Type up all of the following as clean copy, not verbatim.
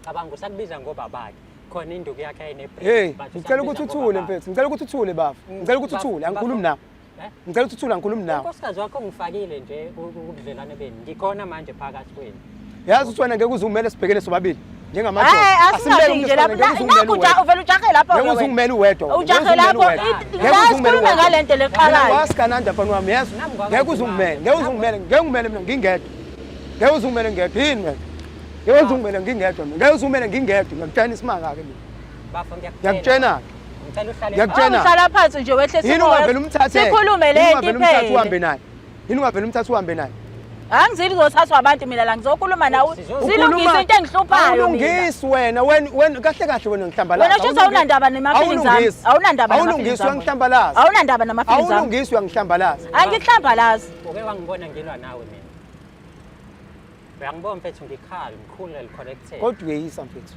Cabanga usakubiza ngobabakhe. Khona induku yakhe ayine-brain. Hey, but ngicela usakubiza ukuthi uthule ngobabakhe. mfethu. Ngicela ukuthi uthule bafo. Ngicela ukuthi uthule, angikhulumi nawe. Eh? Ngicela ukuthi uthule, angikhulumi nawe. Unkosikazi wakho ngifakile nje kubudlelwane benu. Ngikhona manje phakathi kwenu. Yazi ukuthi wena ngeke uze umele sibhekene sobabili. Njengamadoda. Hayi, Asimele asingathi umuntu nje lapho. wesifazane, ngeke uze ungimele Nakhu uwedwa. uvele ujahe lapho Ngeke uze ungimele uwedwa. wena. Ujahe Ngeke uze lapho. ungimele uwedwa. Ngeke uze ungimele Sikhulume uwedwa. ngale nto Mina leqalayo. wasikananda mfana wami yezwa. Nami ngwakwazi Ngeke uze ungimele, ngeke uze ungimele, ngeke ungimele mina ngingedwa. Ngeke uze ungimele ngedwa yini wena? Ngeke uze ungimele ngingedwa mina. Ngeke uze ungimele ngingedwa, ngiyakutshena isimanga ke mina. Bafo ngiyakutshela. Ngiyakutshena. Ngicela uhlale. Ngiyakutshena. Uhlala phansi nje wehlise Yini umoya. ungavele umthathe? Sikhulume le Yini nto ungavele umthathe uhambe iphele. naye? Yini ungavele umthathe uhambe naye? Angizili kuzothathwa abantu mina la ngizokhuluma nawe. Silungise into engihluphayo mina. Awulungisi wena, wena wena kahle kahle wena ngihlambalaza. Wena shuthi awunandaba nema-feelings ami. Awunandaba nama-feelings Awulungisi ami. uyangihlambalaza. Awunandaba nama-feelings ami. Awulungisi uyangihlambalaza. Angikuhlambalazi. Uke wangibona ngilwa nawe mina. Uyangibona mfethu ngikhala, ngikhulu and collected. Kodwa uyeyisa mfethu.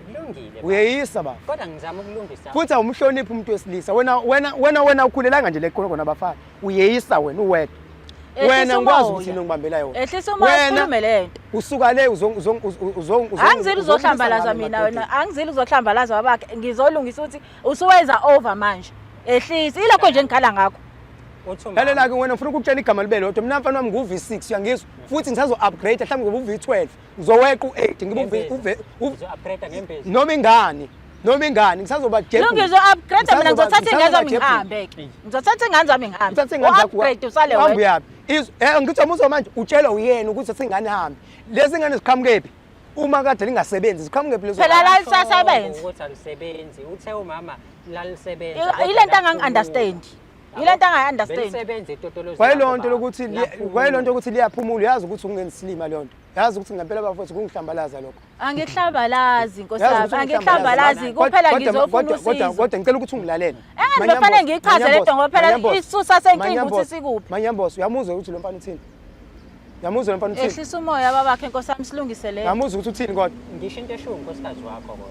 Kulungile. baba. Uyeyisa baba. Kodwa ngizama ukulungisa. Futhi awumhloniphi umuntu wesilisa. Wena wena wena wena ukhulelanga nje le khona khona abafana. Uyeyisa wena uwedwa. Ehlisa Wena ngikwazi umoya. ukuthi yini ongibambela yona. Ehlisa umoya Wena sikhulume le nto. usuka le uzong uzong uzong Angizili uzohlambalaza mina wena, angizili uzohlambalaza babakhe. Ngizolungisa ukuthi usuwenza over manje. Ehlisa, ilokho nje engikhala ngakho. Uthi umama. Lalela ke wena ngifuna ukukutshela igama libe lodwa. Mina mfana wami ngu-V6 uyangizwa. Futhi ngisazo upgrade mhlawumbe ngibe u-V12. Ngizoweqa u-8 ngibe u-V Uzo-upgrade ngembezi. noma ingani. Noma ingani ngisazoba jebhu. Lungizo upgrade mina ngizothatha ingane zami ngihambe ke. Ngizothatha ingane zami ngihambe. Uthathe ingane zakho. Upgrade usale Uhambe wena. uyaphi? Ngithi umuzwa manje utshelwa uyena ukuthi uthathe ingane ihambe. Lezi ingane ziqhamukephi? Uma kade lingasebenzi ziqhamukephi lezo? Phela la Akasho lisasebenza. Ukuthi alisebenzi. Uthe umama lalisebenza. Ile nto angangi-understand. Ile nto angayi-understand. Belisebenza itotolozi. Kwayiloo lakho, nto baba. lokuthi Laphumula. kwayiloo nto ukuthi liyaphumula uyazi ukuthi ungenza isilima leyo nto. Yazi ukuthi ngempela bafowethu kungihlambalaza lokho. Angihlambalazi nkosi Yazi yami, ukuthi ungihlambalaza. angihlambalazi kuphela Kodwa- ngizofuna kodwa- kodwa usizo. kodwa ngicela ukuthi ungilalele. Engani befanele ngiyichaze le nto ngoba phela isisusa senkinga ukuthi sikuphi. Manyambosi uyamuzwa ukuthi lo mfana uthini? Uyamuzwa lo mfana uthini? Ehlisa umoya babakhe nkosi yami silungise le. Uyamuzwa ukuthi uthini kodwa? Ngisho into eshiwo unkosikazi wakho kodwa.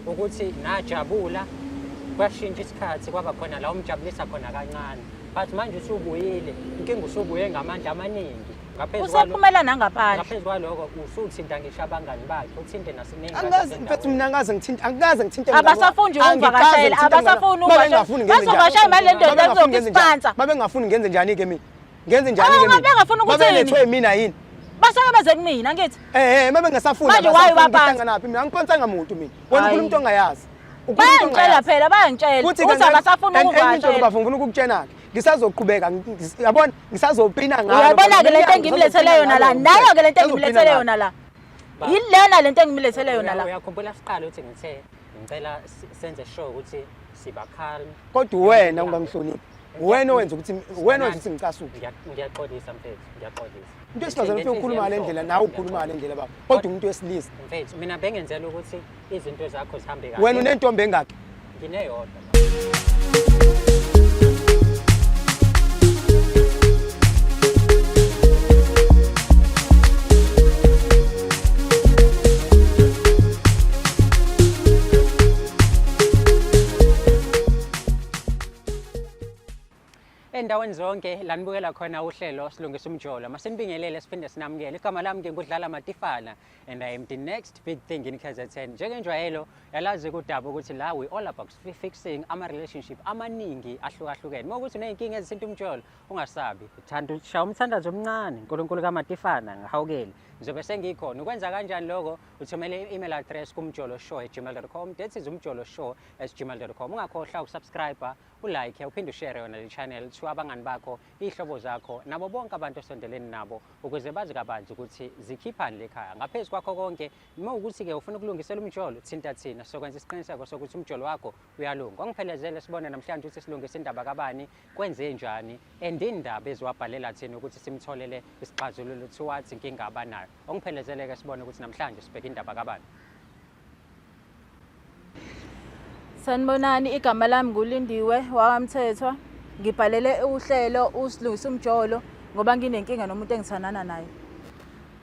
Ukuthi najabula kwashintsha isikhathi kwaba khona la umjabulisa khona kancane. But manje usubuyile, inkinga usubuye ngamandla amaningi. Ngaphezu kwalo- Usephumela nangaphandle. Ngaphezu kwaloko usuthinta ngisho abangani bakhe, uthinte naseningi. Angikaze mfethu mina angikaze ngithinte angikaze ngithinte Abasafuni nje ukuvakashela, abasafuni ukuvakashela. Bazovakashela imali le ndoda ezokispansa. Babengafuni ngenze njani ke mina? Ngenze njani ke Awu, mina? babengafuni ukuthini? Babelethwe mina yini? Basuke beze kumina angithi. Eh eh babengasafuni. Manje why abasafuni, ubaphansa? ngihlanganaphi mina? Angiphansanga muntu mina. Wena Hayi. ukhuluma into ongayazi. Ukhuluma into Bayangitshela ongayazi. phela bayangitshela Futhi ukuthi abasafuni and enye into ukuvakashela. bafo ngifuna ukukutshena ke ngisazoqhubeka yabona ngisazopina ngalo. Uyayibona ke lento Mina engimlethele ngisazopina yona la. ngalo. Nayo ke lento Ngisazopina engimlethele ngalo. yona la. Yilena lento engimlethele yona la. Uyakhumbula siqala ukuthi ngithe ngicela senze sure ukuthi siba calm. Kodwa wena ungangihloniphi. Wena owenza ukuthi wena owenza ukuthi ngicasuke. Ngiyaxolisa mfethu, ngiyaxolisa. Umuntu wesifazane ufike ukhuluma ngale ndlela nawe ukhuluma ngale ndlela baba. Kodwa umuntu wesilisa Mfethu, mina bengenzela ukuthi izinto zakho zihambe kahle. wena unentombi engaki? Ngineyodwa. Endaweni zonke la nibukela khona uhlelo Silungisa Umjolo, masinibingelele siphinde sinamukele. Igama lami ngingudlala Matifana and I am the next big thing in KZN. Njengenjwayelo yalazi kudaba ukuthi la we all about fixing ama relationship amaningi ahlukahlukene. Uma ukuthi uneyinkinga ezithinta umjolo ungasabi. Thanda shaya umthandazo omncane, uNkulunkulu kaMatifana ngihawukele. Ngizobe sengikhona. Ukwenza kanjani lokho? Uthumele i-email address kumjoloshow@gmail.com. That is umjoloshow@gmail.com. Ungakhohlwa ukusubscribe, ulike, uphinde ushare yona le channel to abangani bakho, iy'hlobo zakho, nabo bonke abantu osondelene nabo ukuze bazi kabanzi ukuthi zikhiphani lekhaya. Ngaphezu kwakho konke, uma ukuthi-ke ufuna ukulungisela umjolo, thinta thina sokwenza isiqiniseko sokuthi umjolo wakho uyalunga. Ongiphelezele sibone namhlanje ukuthi silungise indaba kabani, kwenze njani, and indaba eziwabhalela thina ukuthi simtholele isixazululo towards inkinga abanayo. Ongiphelezele-ke sibone ukuthi namhlanje sibheke indaba kabani. Sanibonani, igama lami nguLindiwe wakwaMthethwa. Ngibhalele uhlelo uSilungisa Umjolo ngoba nginenkinga nomuntu engithandana naye.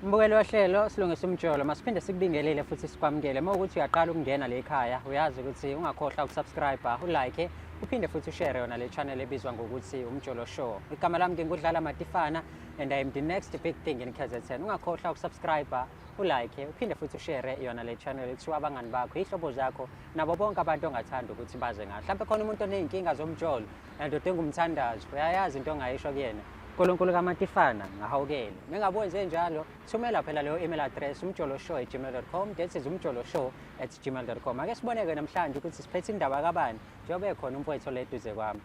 Mbukeli wohlelo Silungisa Umjolo, masiphinde sikubingelele futhi sikwamukele. Uma ukuthi uyaqala ukungena le ekhaya, uyazi ukuthi ungakhohlwa ukusubscribe, ulike, uphinde futhi ushare yona le channel ebizwa ngokuthi Umjolo Show. Igama lami nginguDlala Matifana and I am the next big thing in KZN. Ungakhohlwa ukusubscribe, ulike, uphinde futhi ushare yona le channel kuthiwa abangani bakho, ihlobo zakho, nabo bonke abantu ongathanda ukuthi baze ngayo. Mhlawumbe khona umuntu oney'nkinga zomjolo and udinga umthandazo, uyayazi into ongayisho kuyena. Nkulunkulu kaMatifana ngahawukele. Mengabe wenze njalo, thumela phela leyo email address umjoloshow@gmail.com. That is umjoloshow@gmail.com. Ake siboneke namhlanje ukuthi siphethe indaba kabani njengoba ekhona umfowethu le eduze kwami.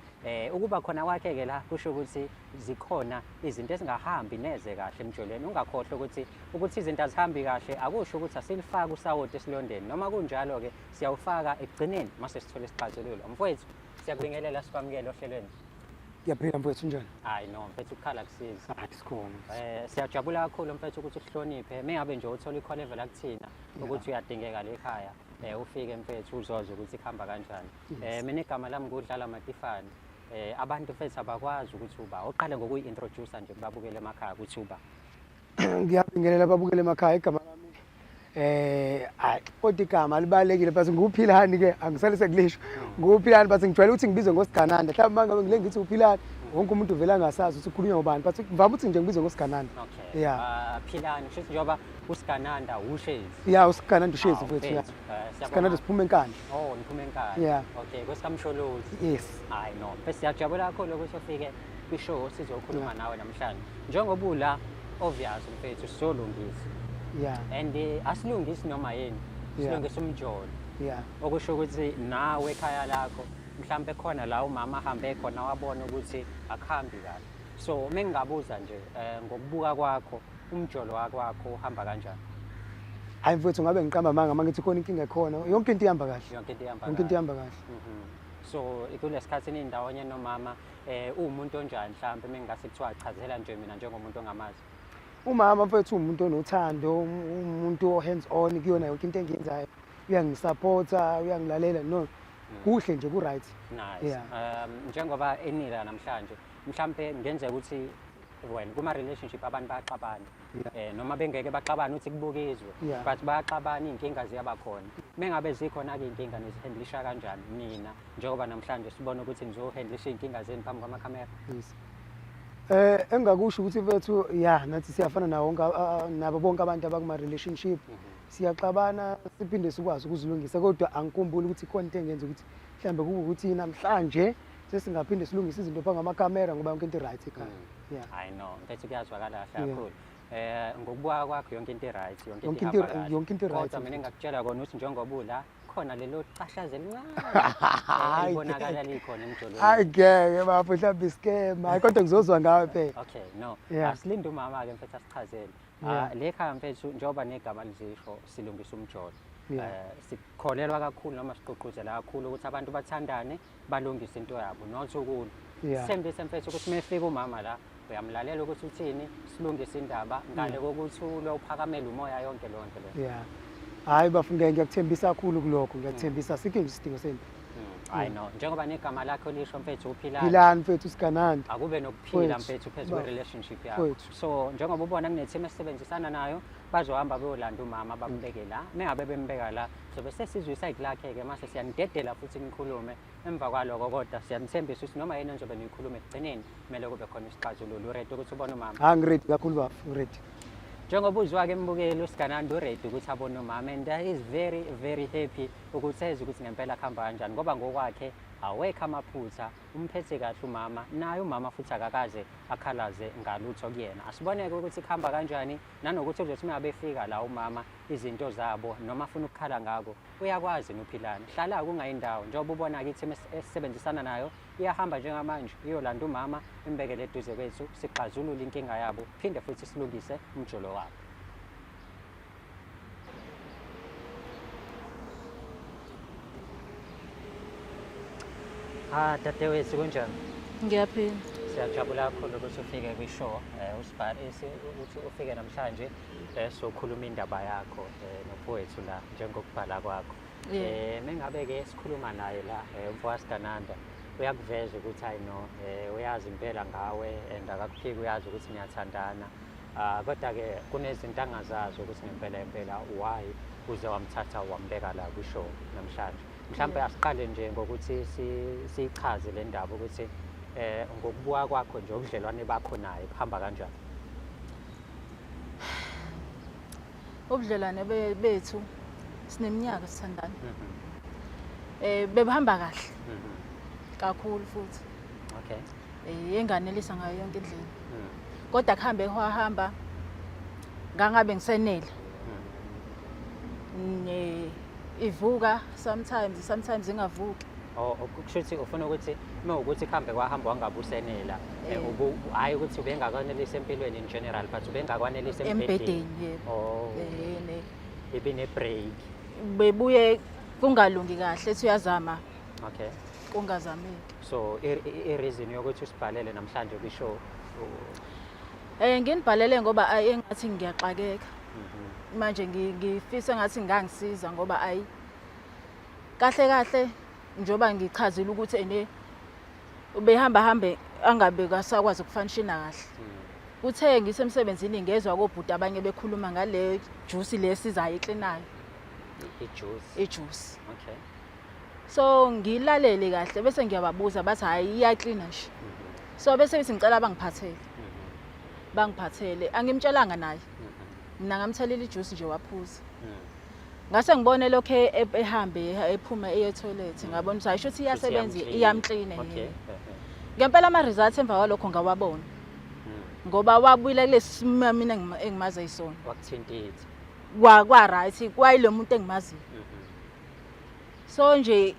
Ukuba khona kwakhe ke la kusho ukuthi zikhona izinto ezingahambi neze kahle emjolweni. Ungakhohlwa ukuthi izinto azihambi kahle akusho ukuthi asilifaki usawoti esilondeni. Noma kunjalo ke siyawufaka ekugcineni mase sithola isixazululo. Mfowethu, siyakubingelela sikwamukele ohlelweni. Ngiyaphila mfowethu, njani? Hayi no, mfethu, ukukhala kusiza. Hayi, sikhona. Siyajabula kakhulu mfethu ukuthi uhloniphe. Mengabe nje uthola i-call evela kuthina ukuthi uyadingeka le ekhaya, ufike mfethu uzozwa ukuthi kuhamba kanjani. Mina igama lami nguDlala Matifana. Abantu mfethu abakwazi ukuthi uba. Uqale ngokuyi-introduce nje kubabukele emakhaya ukuthi uba. Ngiyabingelela ababukele emakhaya, igama lami hayi kodwa igama libalekile but nguPhilani ke, angisale sekulisho. NguPhilani but ngijwayele ukuthi ngibizwe ngoSigananda. Mhlawumbe mangabe ngile ngithi uPhilani wonke umuntu uvela angasazi ukuthi ukhulunywa ngobani, but ngivame ukuthi nje ngibizwe ngoSigananda. Okay. Yeah. Philani, kusho ukuthi njengoba uSigananda uShezi. Yeah, uSigananda uShezi mfethu, yeah. Mfethu, siyabonga. Sigananda siphuma eNkandla. Oh, niphuma eNkandla. Yeah. Okay, kwesikamsholozi. Yes. Hayi no, bese siyajabula kakhulu ukuthi ufike kwi-show sizokhuluma nawe namhlanje. Njengoba ula obvious mfethu sizolungisa. And asilungisi noma yini. Silungisa umjolo. Okusho ukuthi nawe ekhaya lakho mhlambe khona la umama ahambe khona wabona ukuthi akuhambi kahle. So mengingabuza nje ngokubuka kwakho umjolo wakho uhamba kanjani? Hayi mfethu, ngabe ngiqamba amanga mangithi khona inkinga ekhona. Yonke into ihamba kahle. Yonke into ihamba Yonke into kahle. ihamba kahle. So kulesikhathi nindawonye nomama, uwumuntu onjani mhlambe mengingase kuthiwa chazela nje mina njengomuntu ongamazi? Umama mfethu umuntu onothando, umuntu o hands on kuyona yonke into engiyenzayo. Uyangisupporta, uyangilalela, no. Kuhle nje, ku right. Nice. Yeah. Njengoba enila namhlanje, mhlambe ngenzeka ukuthi wena kuma relationship abantu bayaxabana. Noma bengeke baxabane uthi kubukizwe, but bayaxabana, inkinga ziyaba khona. Mengabe zikhona ke inkinga nizihandlisha kanjani nina njengoba namhlanje sibona ukuthi nizohandlisha inkinga zenu phambi kwamakhamera? Yes. Engakusho ukuthi mfethu, yeah, nathi siyafana nawo wonke, nabo bonke abantu abakuma relationship. Siyaxabana siphinde sikwazi ukuzilungisa, kodwa angikhumbuli ukuthi khona into engenza ukuthi mhlambe kube ukuthi namhlanje sesingaphinde silungise izinto phambi kwamakhamera ngoba yonke into right ekhaya. Yeah. I know, mfethu kuyazwakala kahle kakhulu. Ngokubuka kwakho yonke into right, yonke Yonke into into ihamba kahle. yonke into right, Kodwa mina mfethu. ngingakutshela kona ukuthi njengoba ula khona lelo chashaza elincane Hayi, elibonakala likhona emjolweni. Hayi ngeke bafo, mhlawumbe scam. Hayi kodwa ngizozwa ngawe phela. Okay, no. Yeah. Asilinde umama ke mfethu asichazele. Yeah. Le khaya mfethu njengoba negama lizisho silungisa umjolo. Yeah. Sikholelwa kakhulu noma siqoquzela kakhulu ukuthi abantu bathandane balungise into yabo not ukulwa. Yeah. Sithembise mfethu ukuthi mefika umama la uyamlalela ukuthi uthini, silungise indaba ngale kokuthi ulwe uphakamele umoya yonke leyo nto leyo. Yeah. Hayi bafo, ngiyakuthembisa kakhulu kulokho, ngiyakuthembisa, sikho nje isidingo sempi. Hayi no, njengoba negama lakho lisho mfethu uPhilani. Philani mfethu, Sigananda. Akube nokuphila Mfethu, mfethu phezu baba. kwe-relationship yakho. Mfethu. So njengoba ubona kune-team esisebenzisana nayo, bazohamba beyolanda umama bambeke la. Mengabe bembeka la, sobe sesizwe isayidi lakhe-ke mase siyanidedela futhi nikhulume. Emva kwaloko kodwa siyanithembisa ukuthi noma yini enizobe niyikhuluma ekugcineni kumele kube khona isixazululo. Uready ukuthi ubone umama? Ha, ngiready kakhulu bafo, ngiready. Njengoba uzwa-ke embukeli uSigananda uready ukuthi abone umama and is very very happy ukuthi eze ukuthi ngempela kuhamba kanjani, ngoba ngokwakhe awekho amaphutha, umphethe kahle umama, naye umama futhi akakaze akhalaze ngalutho kuyena. Asiboneke ukuthi kuhamba kanjani nanokuthi uzothi uma befika la umama izinto zabo noma afuna ukukhala ngako uyakwazi noPhilani. Hlala kungayindawo njengoba ubona-ke i-team esisebenzisana nayo iyahamba njengamanje iyolanda umama imbekele eduze kwethu sixazulule inkinga yabo phinde futhi silungise umjolo wabo. Dadewethu, kunjani? Ngiyaphila. Siyajabula kakhulu ukuthi ufike kwi-show, ukuthi ufike namhlanje, sokhuluma indaba yakho nomfowethu la njengokubhala kwakho. Yeah. Mengabe-ke sikhuluma naye la, umfowasigananda uyakuveza ukuthi hayi no, uyazi impela ngawe and akakuphiki, uyazi ukuthi niyathandana. Ah, kodwa-ke kunezinto angazazi ukuthi ngempela impela why uze wamthatha wambeka la kwi-show namhlanje. Mhlawumbe asiqale nje ngokuthi siyichaze le ndaba ukuthi ngokubuka kwakho nje ubudlelwane bakho naye kuhamba kanjani? Ubudlelwane bethu sineminyaka sithandana. Bebuhamba kahle. Kakhulu futhi. Okay. Enganelisa ngayo yonke indlela. Kodwa kuhambe kwahamba ngangabe ngisenele. Ivuka sometimes ingavuki. Oh, kusho ukuthi ufuna ukuthi uma ukuthi kuhambe kwahamba wangabusenela, hhayi ukuthi ubengakwanelisi empilweni in general, but ubengakwanelisi embhedeni. Yebo. Oh. Ibe break. Bebuye kungalungi kahle, ethi uyazama. Okay. Kungazameki. So i-reason yokuthi usibhalele namhlanje kwi-show? Nginibhalele ngoba ayi engathi ngiyaxakeka. Manje ngifisa ngathi ngangisiza ngoba ayi kahle kahle njoba ngichazile ukuthi ene ubehamba hambe angabe kasakwazi ukufunction kahle. Kuthe ngisemsebenzini ngezwa kobhuti abanye bekhuluma ngale juice lesizayo iklinayo. I-juice. I-juice. Okay. So ngilalele kahle bese ngiyababuza bathi hayi iyaklina nje. So bese bethi ngicela bangiphathele. Bangiphathele angimtshelanga naye. Mina ngamthelela ijuice nje waphuza. Ngase ngibone lokho ehambe ephuma eye toilet ngabona ukuthi ayisho ukuthi iyasebenza iyamclean. Okay. Ngempela ama results emva kwalokho ngawabona. Ngoba wabuyela kulesi mina engimaze isona. Wakuthintitha. Kwa right kwayilo muntu engimaziyo. So nje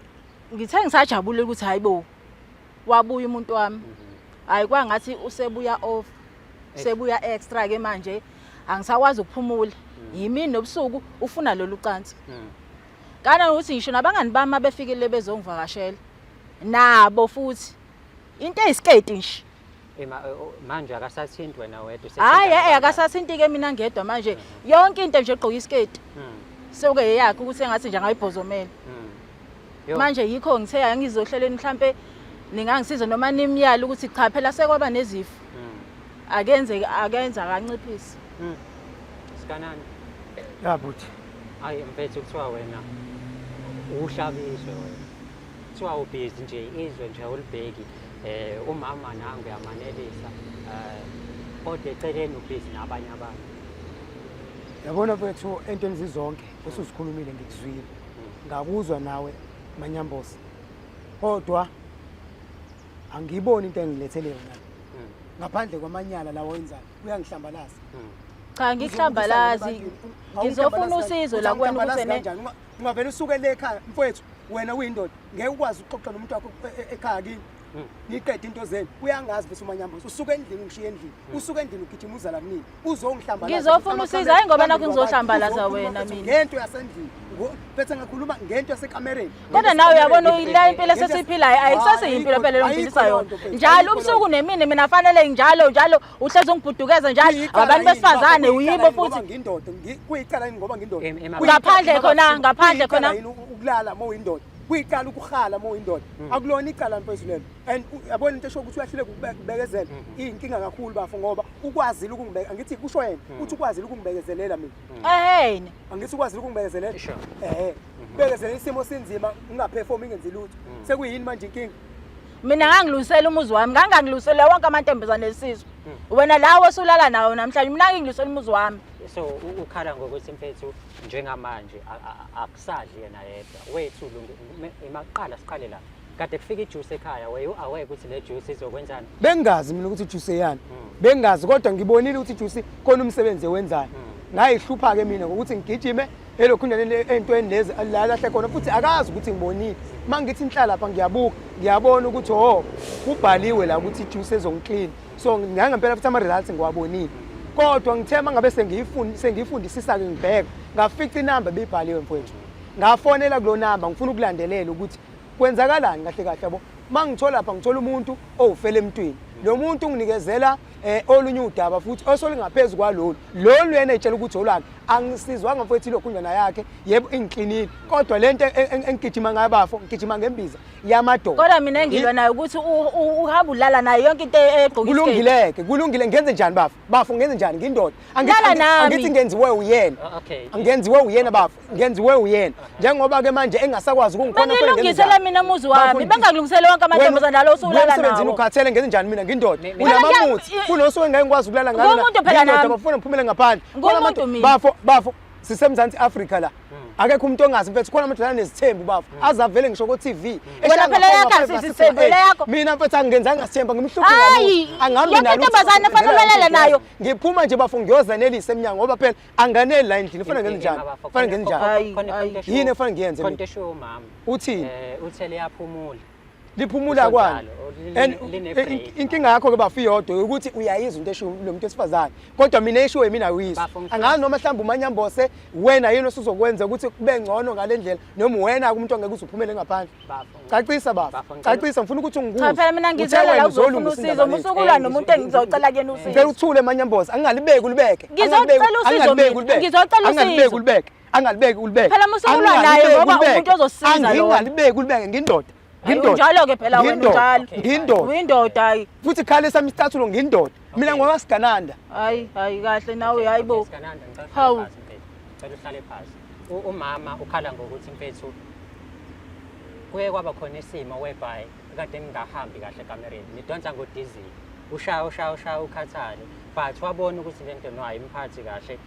ngithe ngisajabule ukuthi hayibo wabuya umuntu wami. Hayi kwangathi usebuya off, sebuya extra ke manje angisakwazi ukuphumula. Yimini nobusuku ufuna lolu cansi. Kana ukuthi ngisho nabangani bami abefikile bezongivakashela nabo futhi into eyisiketi nje. Manje akasathinti wena wedwa. Hayi akasathinti ke mina ngedwa manje yonke into nje egqoka isiketi. Sekuke eyakhe ukuthi engathi nje angayibhozomela. Manje yikho ngithe angizohleleni mhlambe ningangisiza noma nimyale ukuthi cha phela sekwaba nezifo. Akenze akenza akanciphise. Sikanani? Ya buthi. Hayi mfethu kuthiwa wena uhlabiswe wena. Kuthiwa ubhizi nje izwe nje ulibheki umama nangu uyamanelisa kodwa eceleni ubhizi nabanye abantu. Yabona mfethu entweni zizonke osuzikhulumile ngikuzwile. Ngakuzwa nawe Manyambosi. Kodwa angiyiboni into engilethele yona. Ngaphandle kwamanyala lawo owenzayo uyangihlambalaza. Cha ngikuhlambalazi. Ngizofuna usizo la kuwena ukuthi ne ungavele usuke le ekhaya mfowethu wena uyindoda ngeke ukwazi ukuxoxa nomuntu wakho ekhaya kini. Niqede into zenu uyangazi bese uManyambosi usuke endlini ungishiye endlini usuke endlini ugijima uza la kunini uzongihlambalaza. Ngizofuna usizo hayi ngoba nakho ngizohlambalaza wena mina ngento yasendlini bese ngakhuluma ngento yasekamereni. Kodwa nawe uyabona la impilo esesiyiphilayo ayisasiyimpilo phela lo ngifisa yona. Njalo ubusuku nemini mina fanele njalo njalo uhlezi ungibhudukeza njalo abantu besifazane uyibo futhi ngindoda kuyicala yini ngoba ngindoda. Ngaphandle khona ngaphandle khona ukulala uma uyindoda kuyicala ukuhala uma uyindoda akulona icala mfethu lelo. And yabona into esho ukuthi uyahluleka ukubekezela iyinkinga kakhulu bafo ngoba ukwazile ukungibeka angithi kusho yena uthi ukwazile ukungibekezelela mina. Ehene angithi ukwazile ukungibekezelela. Bekezelela isimo sinzima ngingaperform ngenzi lutho. Sekuyini manje inkinga? Mina ngangilusela umuzi wami, ngangangilusela wonke amantombazane esizwe. Wena lawo osulala nawo namhlanje mina ngilusela umuzi wami. So ukhala ngokuthi mfethu njengamanje akusadli yena yedwa. Wethu imaqala siqale la. Kade kufika ijuice ekhaya were you aware ukuthi le juice izokwenzani? Bengazi mina ukuthi ijuice eyani. Bengazi kodwa ngibonile ukuthi ijuice khona umsebenzi ewenzayo. Ngayihlupha ke mina ngokuthi ngigijime elokhunjani entweni lezi la lahle khona futhi akazi ukuthi ngibonile. Mangithi inhlala lapha ngiyabuka ngiyabona ukuthi oh kubhaliwe la ukuthi ijuice ezongiclean. So ngangempela futhi ama results ngiwabonile. Kodwa ngithe mangabe sengiyifundisisa ke ngibheka ngafica inamba ebibhaliwe mfowethu. Ngafonela kulo namba ngifuna ukulandelela ukuthi kwenzakalani kahle kahle yabo. Mangithola lapha ngithola umuntu owufela emntwini. Lo muntu unginikezela olunye udaba futhi osolingaphezulu kwalolu. Lolu yena etshela ukuthi olwakhe. Angisizwanga mfowethu ilokhunjana yakhe, yebo ingiklinile, kodwa lento engigijima ngayo bafo, ngigijima ngembiza yamadoda. Kodwa mina engilwa nayo ukuthi uhamba ulala nayo yonke into egqoka isiketi. Kulungileke, kulungile ngenze njani bafo? Bafo ngenze njani ngindoda? Angithi Lala nami. angithi ngenziwe uyena. Oh, okay. Ngenziwe uyena bafo, ngenziwe uyena. Njengoba ke manje engasakwazi ukungikhona kufanele ngenze Bengilungisela njani? mina umuzi Bafo, wami, bengakulungisela wonke amantombazane alo osulala emsebenzini nawo. ukhathele ngenze njani mina ngindoda? Phela Unamamuthi, kunosuku engeke ngikwazi ukulala ngalo. Ngumuntu phela Ngindoda nami. bafuna ngiphumele ngaphandle. Khona Ngumuntu amadoda- mina. Bafo, bafo siseMzansi Afrika la. Akekho umuntu ongazi mfethu khona amadoda anezithembu bafo. Azavele ngisho ko TV. Wena phela yakho asisithembu, le yakho. Mina mfethu angingenzanga sithemba ngimhluphe Hayi, ngalutho. Angihambi yonke nalutho. intombazane fanele ulale nayo. Ngiphuma nje bafo ngiyozanelisa emnyango ngoba phela anganeli la endlini. Kufanele ngenze njani? Kufanele ngenze njani? Hayi, hayi. Yini efanele ngiyenze Khona mina? into eshiwo umama. Uthini? Uthe liyaphumula. Liphumula kwani? Njalo, And line-break. inkinga yakho ke bafo iyodwa ukuthi uyayizwa into eshiwo lo muntu wesifazane kodwa mina eshiwo yimina awuyizwa. Bafo, ngifuna- Angazi noma mhlawumbe uManyambose wena yini osuzokwenza ukuthi kube ngcono ngale ndlela noma wena umuntu ongeke uze uphumele ngaphandle. Bafo, Cacisa Bafo, bafo, ngicela- cacisa ngifuna ukuthi ungikuze. Cha phela mina Uthe ngizela wena la uzofuna uzolungisa usizo, indaba lethu. musukulwa nomuntu engizocela kuyena Ngicela usizo. uthule Manyamboza, angingalibeki ulibeke. Ngizocela usizo Angingalibeki mina, ulibeke. ngizocela Angingalibeki usizo. ulibeke. Angalibeki ulibeke. Phela musukulwa naye Angingalibeki ngoba ulibeke. umuntu ozosiza lona. Angingalibeki ulibeke ngindoda. Hayi, Ngindoda. unjalo-ke phela wena, Ngindoda. unjalo. Ngindoda. Uyindoda hayi. Futhi khala esami isicathulo ngindoda. Mina ngowasigananda. Hayi, hayi kahle nawe hayi bo. Sigananda, ngicela uhlale Hawu. phansi, mfethu. Ngicela uhlale phansi. Umama ukhala ngokuthi mfethu kuye kwaba khona isimo whereby kade ningahambi kahle ekamereni nidonsa ngodizili ushaya ushaya ushaya ukhathale but wabona ukuthi le nto no ayimphathi kahle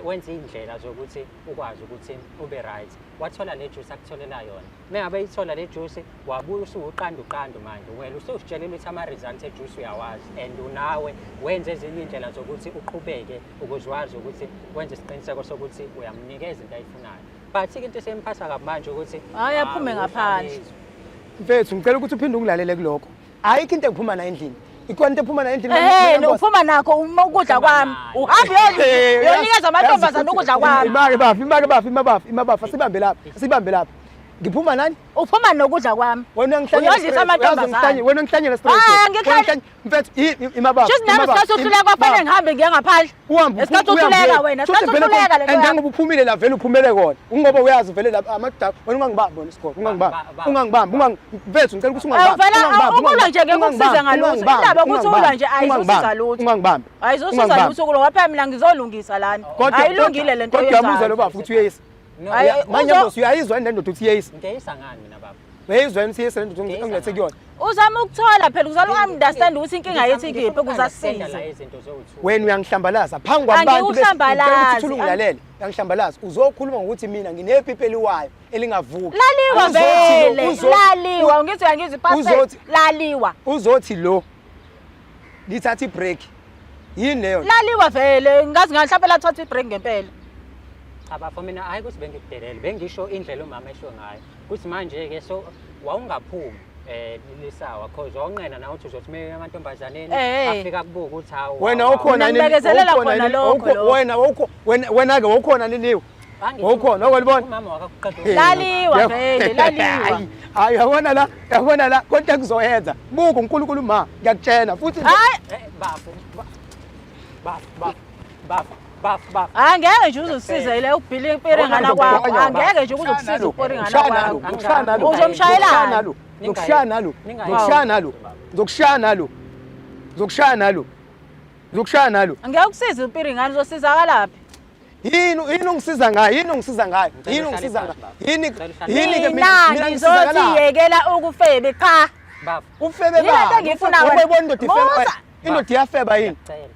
wenza iy'ndlela zokuthi ukwazi ukuthi ube right wathola le juice akutholela yona mengabe ithola le juice wabuya usuwuqanda uqandu manje wena usuzitshelile ukuthi ama-results ejuice uyawazi and unawe wenze ezinye iy'ndlela zokuthi uqhubeke ukuze wazi ukuthi wenze isiqiniseko sokuthi uyamnikeza into ayifunayo but-ke into esemphatha kabi manje ukuthi Hhayi, aphume ah, ngaphandle. uhlabizwe. Mfethu ngicela ukuthi uphinde ungilalele kulokho. Ayikho into engiphuma nayo endlini. Ikhona into ephuma nayo endlini. Ehhe, Manyamboza. uphuma nakho uma ukudla kwami. nayo. Uhambe uyonikeza amantombazane ukudla kwami. Imake bafo, imake bafo, imabafu, imabafu, asibambe lapha, asibambe lapha. Ngiphuma nani? Uphuma nokudla kwami. Wena uyangihlanyela Uyodlisa straight, amantombazane. wena ungihlanyela straight. Hhayi, Wena angihlanye- mfethu, imabafu. Shuthi nami imabafu, isikhathi uhluleka kwafanele ngihambe ngiye ngaphandle. Uhambe Isikhathi uhluleka wena, isikhathi uhluleka le nto yakho. njengoba uphumile la vele uphumele kona. Ungoba uyazi vele la amadoda wena ungangibambi wena isikole, ungangibambi. Ungangibambi, mfethu ngicela ukuthi Awu, ungangibambi. vele, ungangibambi, ukulwa nje ngeke ungangibambi, ukusize ngalutho. ungangibambi, Indaba yokuthi ulwa nje ayizosiza ungangibambi, lutho. Ungangibambi. Ayizosiza ungangibambi. lutho kulo ngoba phela mina ngizolungisa lana. Kodwa- Ayilungile le nto Kodwa uyamuzwa oyenzayo. lo bafo ukuthi uyeyisa. No, Hhayi, Manyamboza uyayizwa yini le ndoda ukuthi uyeyisa? ngiyeyisa ngani mina baba Uyayizwa yini ukuthi uyeyisa le ndoda engilethe kuyona? Uzama ukuthola phela uzama uku-understand ukuthi inkinga yethu ikuphi Ngifuna ukuze uku-understanda la asisize. izinto zowu-two. Wena uyangihlambalaza phambi kwabantu Angikuhlambalazi. ngicela ukuthi uthule ungilalele. Uyangihlambalaza. Uzokhuluma ngokuthi mina nginepipi eliwayo elingavuki. Laliwa Uzothi lo- vele, laliwa ngithi uyangizwa ipasela laliwa. Uzothi lo lithatha ibreak. Yini leyo? Laliwa vele, ngazi mhlawumbe lathatha ibreak ngempela. Cha bafo mina hayi ukuthi bengikudelele bengisho indlela umama esho ngayo ukuthi manje-ke so wawungaphumi lisawa cause wawunqena nawe ukuthi uzothi uma amantombazaneni Eh. afika kubuka ukuthi hawu Wena hawu, ukhona Mina nini? ngibekezelela Wawukhona khona nini? lokho, lokho. Wena wawukho wena wena ke wawukhona niniwe. Angithi Wawukhona wakwalibona? umama wakakuqeda Laliwa Yebo. vele, laliwa. Hayi, hayi yabona la, yabona la konke kuzoyenza. Buka uNkulunkulu ma, ngiyakutshela futhi nje- Hayi, Bafo bafo bafo bafo bafo bafo angeke nje uzusize le ukubhila impiringana kwakho. Angeke nje uzokusiza ukupiringana Ngikushaya nalo, kwakho. ngikushaya nalo. Uzomshayelani? Nalo, ngikushaya nalo, ngikushaya nalo, ngikushaya nalo, ngikushaya nalo, ngikushaya nalo. Angeke ukusize upiringana uzosizakalaphi? Yini yini ungisiza ngayo? Yini ungisiza ngayo? Yini ungisiza ngayo? Yini yini ke Mina mina ngizothi ngisizakala? yekela ukufebe cha. bafo Ufebe Yini ba. lento engiyifuna wena? Ubona indoda ifeba. Musa. Indoda iyafeba yini? ngiyacela ngicela.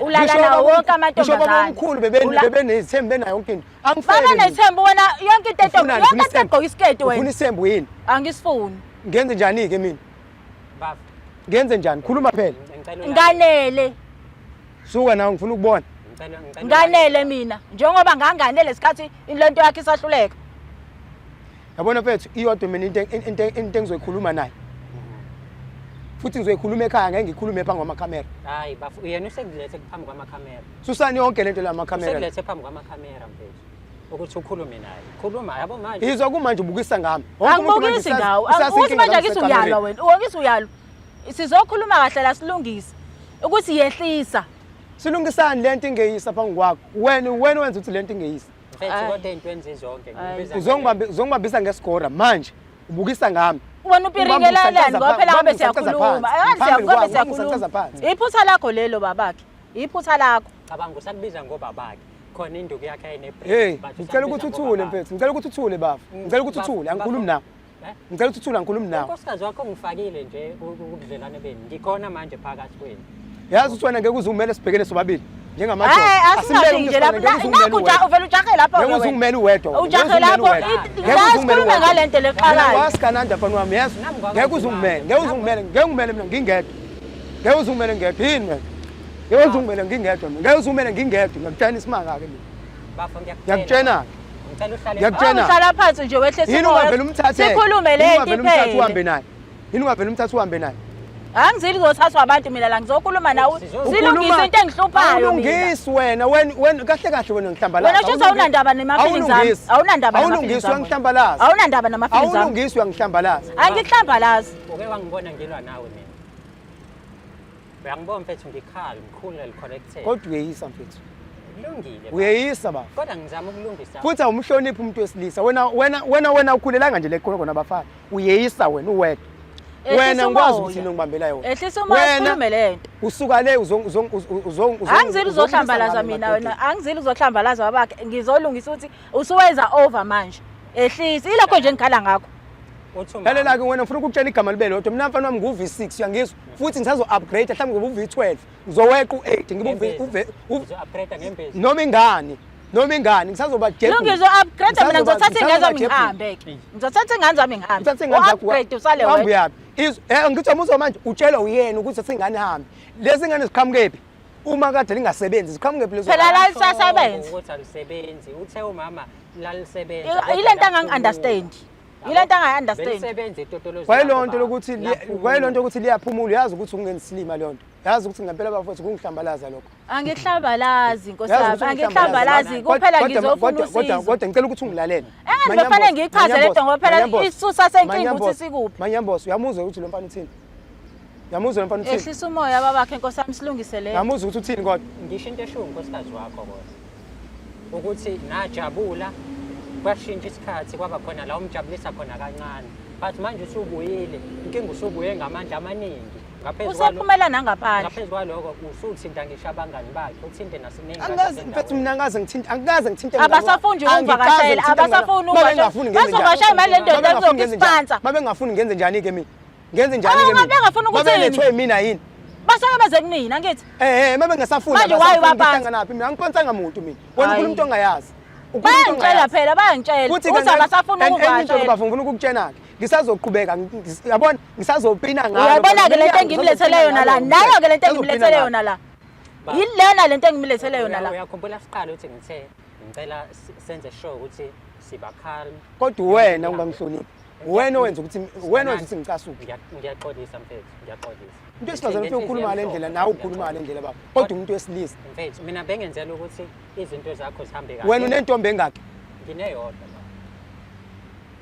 Ulala Ngisho nawo wonke Ngisho amantombazane. babomkhulu bebe bebenezithembu benayo yonke into. Angifebe. Baba mina. nethembu wena yonke into Ufunani? yonke Ufuna into isithembu? egqoka isiketi Ufuna wena. isithembu yini? Angisifuni. Ngenze njani ke mina? Bafo Ngenze njani? Khuluma phela. ngicela ulalele. Nganele. Suka nawe ngifuna ukubona. Ngicela Nganele mina. Njengoba nganganele isikhathi lento yakhe isahluleka. Yabona mfethu iyodwa mina into engizoyikhuluma naye. Futhi ngizoyikhuluma ekhaya ngeke ngikhulume phambi kwamakhamera. Hayi bafo yena usekulethe phambi kwamakhamera. Susani yonke lento la makhamera. Usekulethe phambi kwamakhamera mfethu. Ukuthi ukhulume naye. Khuluma yabo manje. Izwa kumanje ubukisa ngami. Wonke umuntu manje Angibukisi ngawo. usazi Ukuthi inkinga manje zami akithi sekamereni. uyalwa wena. Uwakisi uyalwa. Sizokhuluma kahle la silungise. Ukuthi yehlisa. Silungisani lento ingeyisa phambi kwakho. Wena wenza ukuthi lento ingeyisa. Mfethu Ayi. kodwa ey'ntweni zizonke Ayi. ngikubiza Uzongibambisa ngesigora manje. Ubukisa ngami. Wena upiringelelani ngoba phela ngabe Ubamba usaqaza siyakhuluma. phansi. Ayazi Phambili siyakhuluma kwami, ubamba siyakhuluma. usaqaza phansi. Iphutha lakho lelo babakhe. Iphutha lakho. Cabanga usakubiza ngobabakhe. Khona induku yakhe ayine-brain, Hey, but ngicela usakubiza ukuthi uthule ngobabakhe. mfethu. Ngicela ukuthi uthule bafo. Ngicela ukuthi uthule, angikhulumi nawe. Eh? Ngicela ukuthi uthule, angikhulumi nawe. Unkosikazi wakho ngifakile nje kubudlelwane benu. Ngikhona manje phakathi kwenu. Yazi ukuthi wena ngeke uze umele sibhekene sobabili njengamadoda. Hayi Asimele asingathi umuntu nje lapho. wesifazane, ngeke uze ungimele Nakhu uwedwa. uvela ujahe lapho. Ngeke uze ungimele uwedwa. Ngeke Ujahe uze ungimele lapho. uwedwa. Ngeke La uze ungimele sikhulume uwedwa. ngale nto Mina lexakayo. wasikananda mfana wami yesu. Nami ngwakwazi Ngeke uze ungimele, ngeke uze ungimele, ngeke ungimele mina ngingedwa. Ngeke uze ungimele ngedwa yini wena? Ngeke uze ungimele ngingedwa mina. Ngeke uze ungimele ngingedwa ngiyakutshena isimanga-ke mina. Bafo ngiyakutshela. Ngiyakutshena-ke. Ngicela uhlale. Ngiyakutshena. Uhlala phansi nje wehlise Yini umoya. ungavele umthathe? Sikhulume le Yini nto ungavele umthathe uhambe iphele. naye? Yini ungavele umthathe uhambe naye? Angizili kuzothathwa abantu mina la ngizokhuluma nawe. Silungise into engihluphayo mina. Awulungisi wena, wena kahle kahle wena ngihlambalaza. Wena shuthi awunandaba nema-feelings ami. Awunandaba nama-feelings Awulungisi ami. uyangihlambalaza. Awunandaba nama-feelings ami. Awulungisi uyangihlambalaza. Angikuhlambalazi. Uke wangibona ngilwa nawe mina. Uyangibona mfethu ngikhala, ngikhulu and collected. Kodwa uyeyisa mfethu. Kulungile. baba. Uyeyisa baba. Kodwa ngizama ukulungisa. Futhi awumhloniphi umuntu wesilisa. Wena ukhulelanga nje le khona khona abafana. Uyeyisa wena uwedwa. Ehlisa Wena ngikwazi umoya. ukuthi yini ongibambela yona. Ehlisa umoya Wena sikhulume le nto. usuka le uzong uzong uzong Angizili uzohlambalaza mina wena, angizili uzohlambalaza babakhe. Ngizolungisa ukuthi usuwenza over manje. Ehlisa ilokho nje engikhala ngakho. Uthi umama- Lalela ke wena ngifuna ukukutshela igama libe lodwa. Mina mfana wami ngu-V6 uyangizwa. Futhi ngisazo upgrade mhlawumbe ngibe u-V12. Ngizoweqa u-8 ngibe Ngembezi. u Uzo-upgrade ngembezi. noma ingane. Noma ingane ngisazoba jebhu. Lungizo upgrade mina ngizothatha ingane zami jebhu. ngihambe ke. Ngizothatha ingane zami ngihambe. Uthathe ingane zakho. Upgrade usale Uhambe wedwa. uyaphi? Ngithi umuzwa manje utshelwa uyena ukuthi uthathe ingane ihambe. Lezi ingane ziqhamukephi? Uma kade lingasebenzi ziqhamukephi lezo? Phela la Akasho lisasebenza. ukuthi alisebenzi. Uthe umama lalisebenza. Ile nto angangi-understand. Ile nto angayi-understand. Belisebenza itotolozi. Kwayiloo lakho, nto baba. lokuthi Laphumula. kwayiloo nto ukuthi liyaphumula uyazi ukuthi ungenzisilima leyo nto. Yazi ukuthi ngempela bafowethu kungihlambalaza lokho. Angihlambalazi nkosi Yazi yami, ukuthi angihlambalazi ungihlambalaza. kuphela Kodwa- ngizofuna kodwa- kodwa usizo. kodwa ngicela ukuthi ungilalele. Engani bekufanele ngiyichaze le nto ngoba phela isisusa senkinga ukuthi sikuphi. Manyambosi uyamuzwa ukuthi lo mfana uthini? Uyamuzwa lo mfana uthini? Ehlisa umoya babakhe nkosi yami silungise le. nto. Uyamuzwa ukuthi uthini kodwa? Ngisho into eshiwo unkosikazi wakho kodwa. Ukuthi najabula kwashintsha isikhathi kwaba khona la umjabulisa khona kancane. But manje usubuyile, inkinga usubuye ngamandla amaningi. Ngaphezu kwalo- Usephumela nangaphandle. Ngaphezu kwaloko usuthinta ngisho abangani bakhe, uthinte nasinengi. Angikaze mfethu mina angikaze ngithinte angikaze ngithinte Abasafuni nje ukuvakashela, abasafuni ukuvakashela. Bazovakashela imali le ndoda izokispansa. Babengafuni ngenze njani ke mina? Ngenze njani Awu, ke mina? babengafuni ukuthini? Babelethwe mina yini? Basuke beze kunina angithi. Mabengasafuni Manje why abasafuni waphansi? ngihlanganaphi mina angiphonsanga muntu mina. Wena Hayi. ukhuluma into ongayazi. Ukhuluma into Bayangitshela ongayazi. phela bayangitshela Futhi ukuthi abasafuni and enye into ukuvakashela. bafo ngifuna ukukutshena-ke ngisazoqhubeka yabona ngisazopina ngalo Uyayibona-ke lento Mina engimlethele yona la, ngisazopina nayo-ke lento ngalo. engimlethele yona la. Yilena lento engimlethele yona la. Uyakhumbula siqala ukuthi ngithe ngicela senze sure ukuthi siba calm. Kodwa wena ungangihloniphi. Wena owenza ukuthi wena owenza ukuthi ngicasuke. Ngiyaxolisa mfethu, ngiyaxolisa. Umuntu wesifazane ufike ukhuluma ngale ndlela nawe ukhuluma ngale ndlela baba. Kodwa umuntu wesilisa Mfethu, mina bengenzela ukuthi izinto zakho zihambe kahle. wena unentombi engaki? Ngineyodwa baba.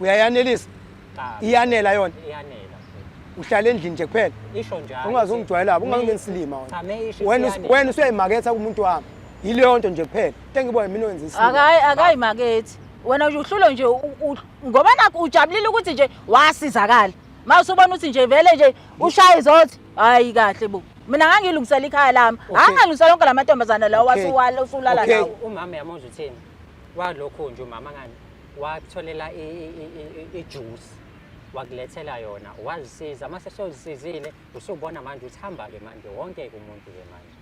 Uyayanelisa? Cha. Iyanela yona? Iyanela mfethu. Uhlala endlini nje kuphela. Isho njalo. Ungaze ungijwayela Me- ungangenisilima wena. Cha, me isho Wena iyanela. wena usuyayimaketha kumuntu wami. Yileyo nto nje kuphela. Into engibona mina owenza isilima. Akayi akayimakethi. Wena nje uhlulo nje ngoba nakho ujabulile ukuthi nje wasizakala. Uma usubona ukuthi nje vele nje ushaye izothi hayi kahle bo. Mina ngangilungisela ikhaya lami. Okay. Angangilungisela onke lamantombazana lawa Okay. wasuwala usulala Okay. nawo. Umama uyamuzwa uthini? Walokhu nje umama ngani wakutholela i-juice wakulethela yona wazisiza mase sewuzisizile usubona manje ukuthi hamba-ke manje wonke-ke umuntu-ke manje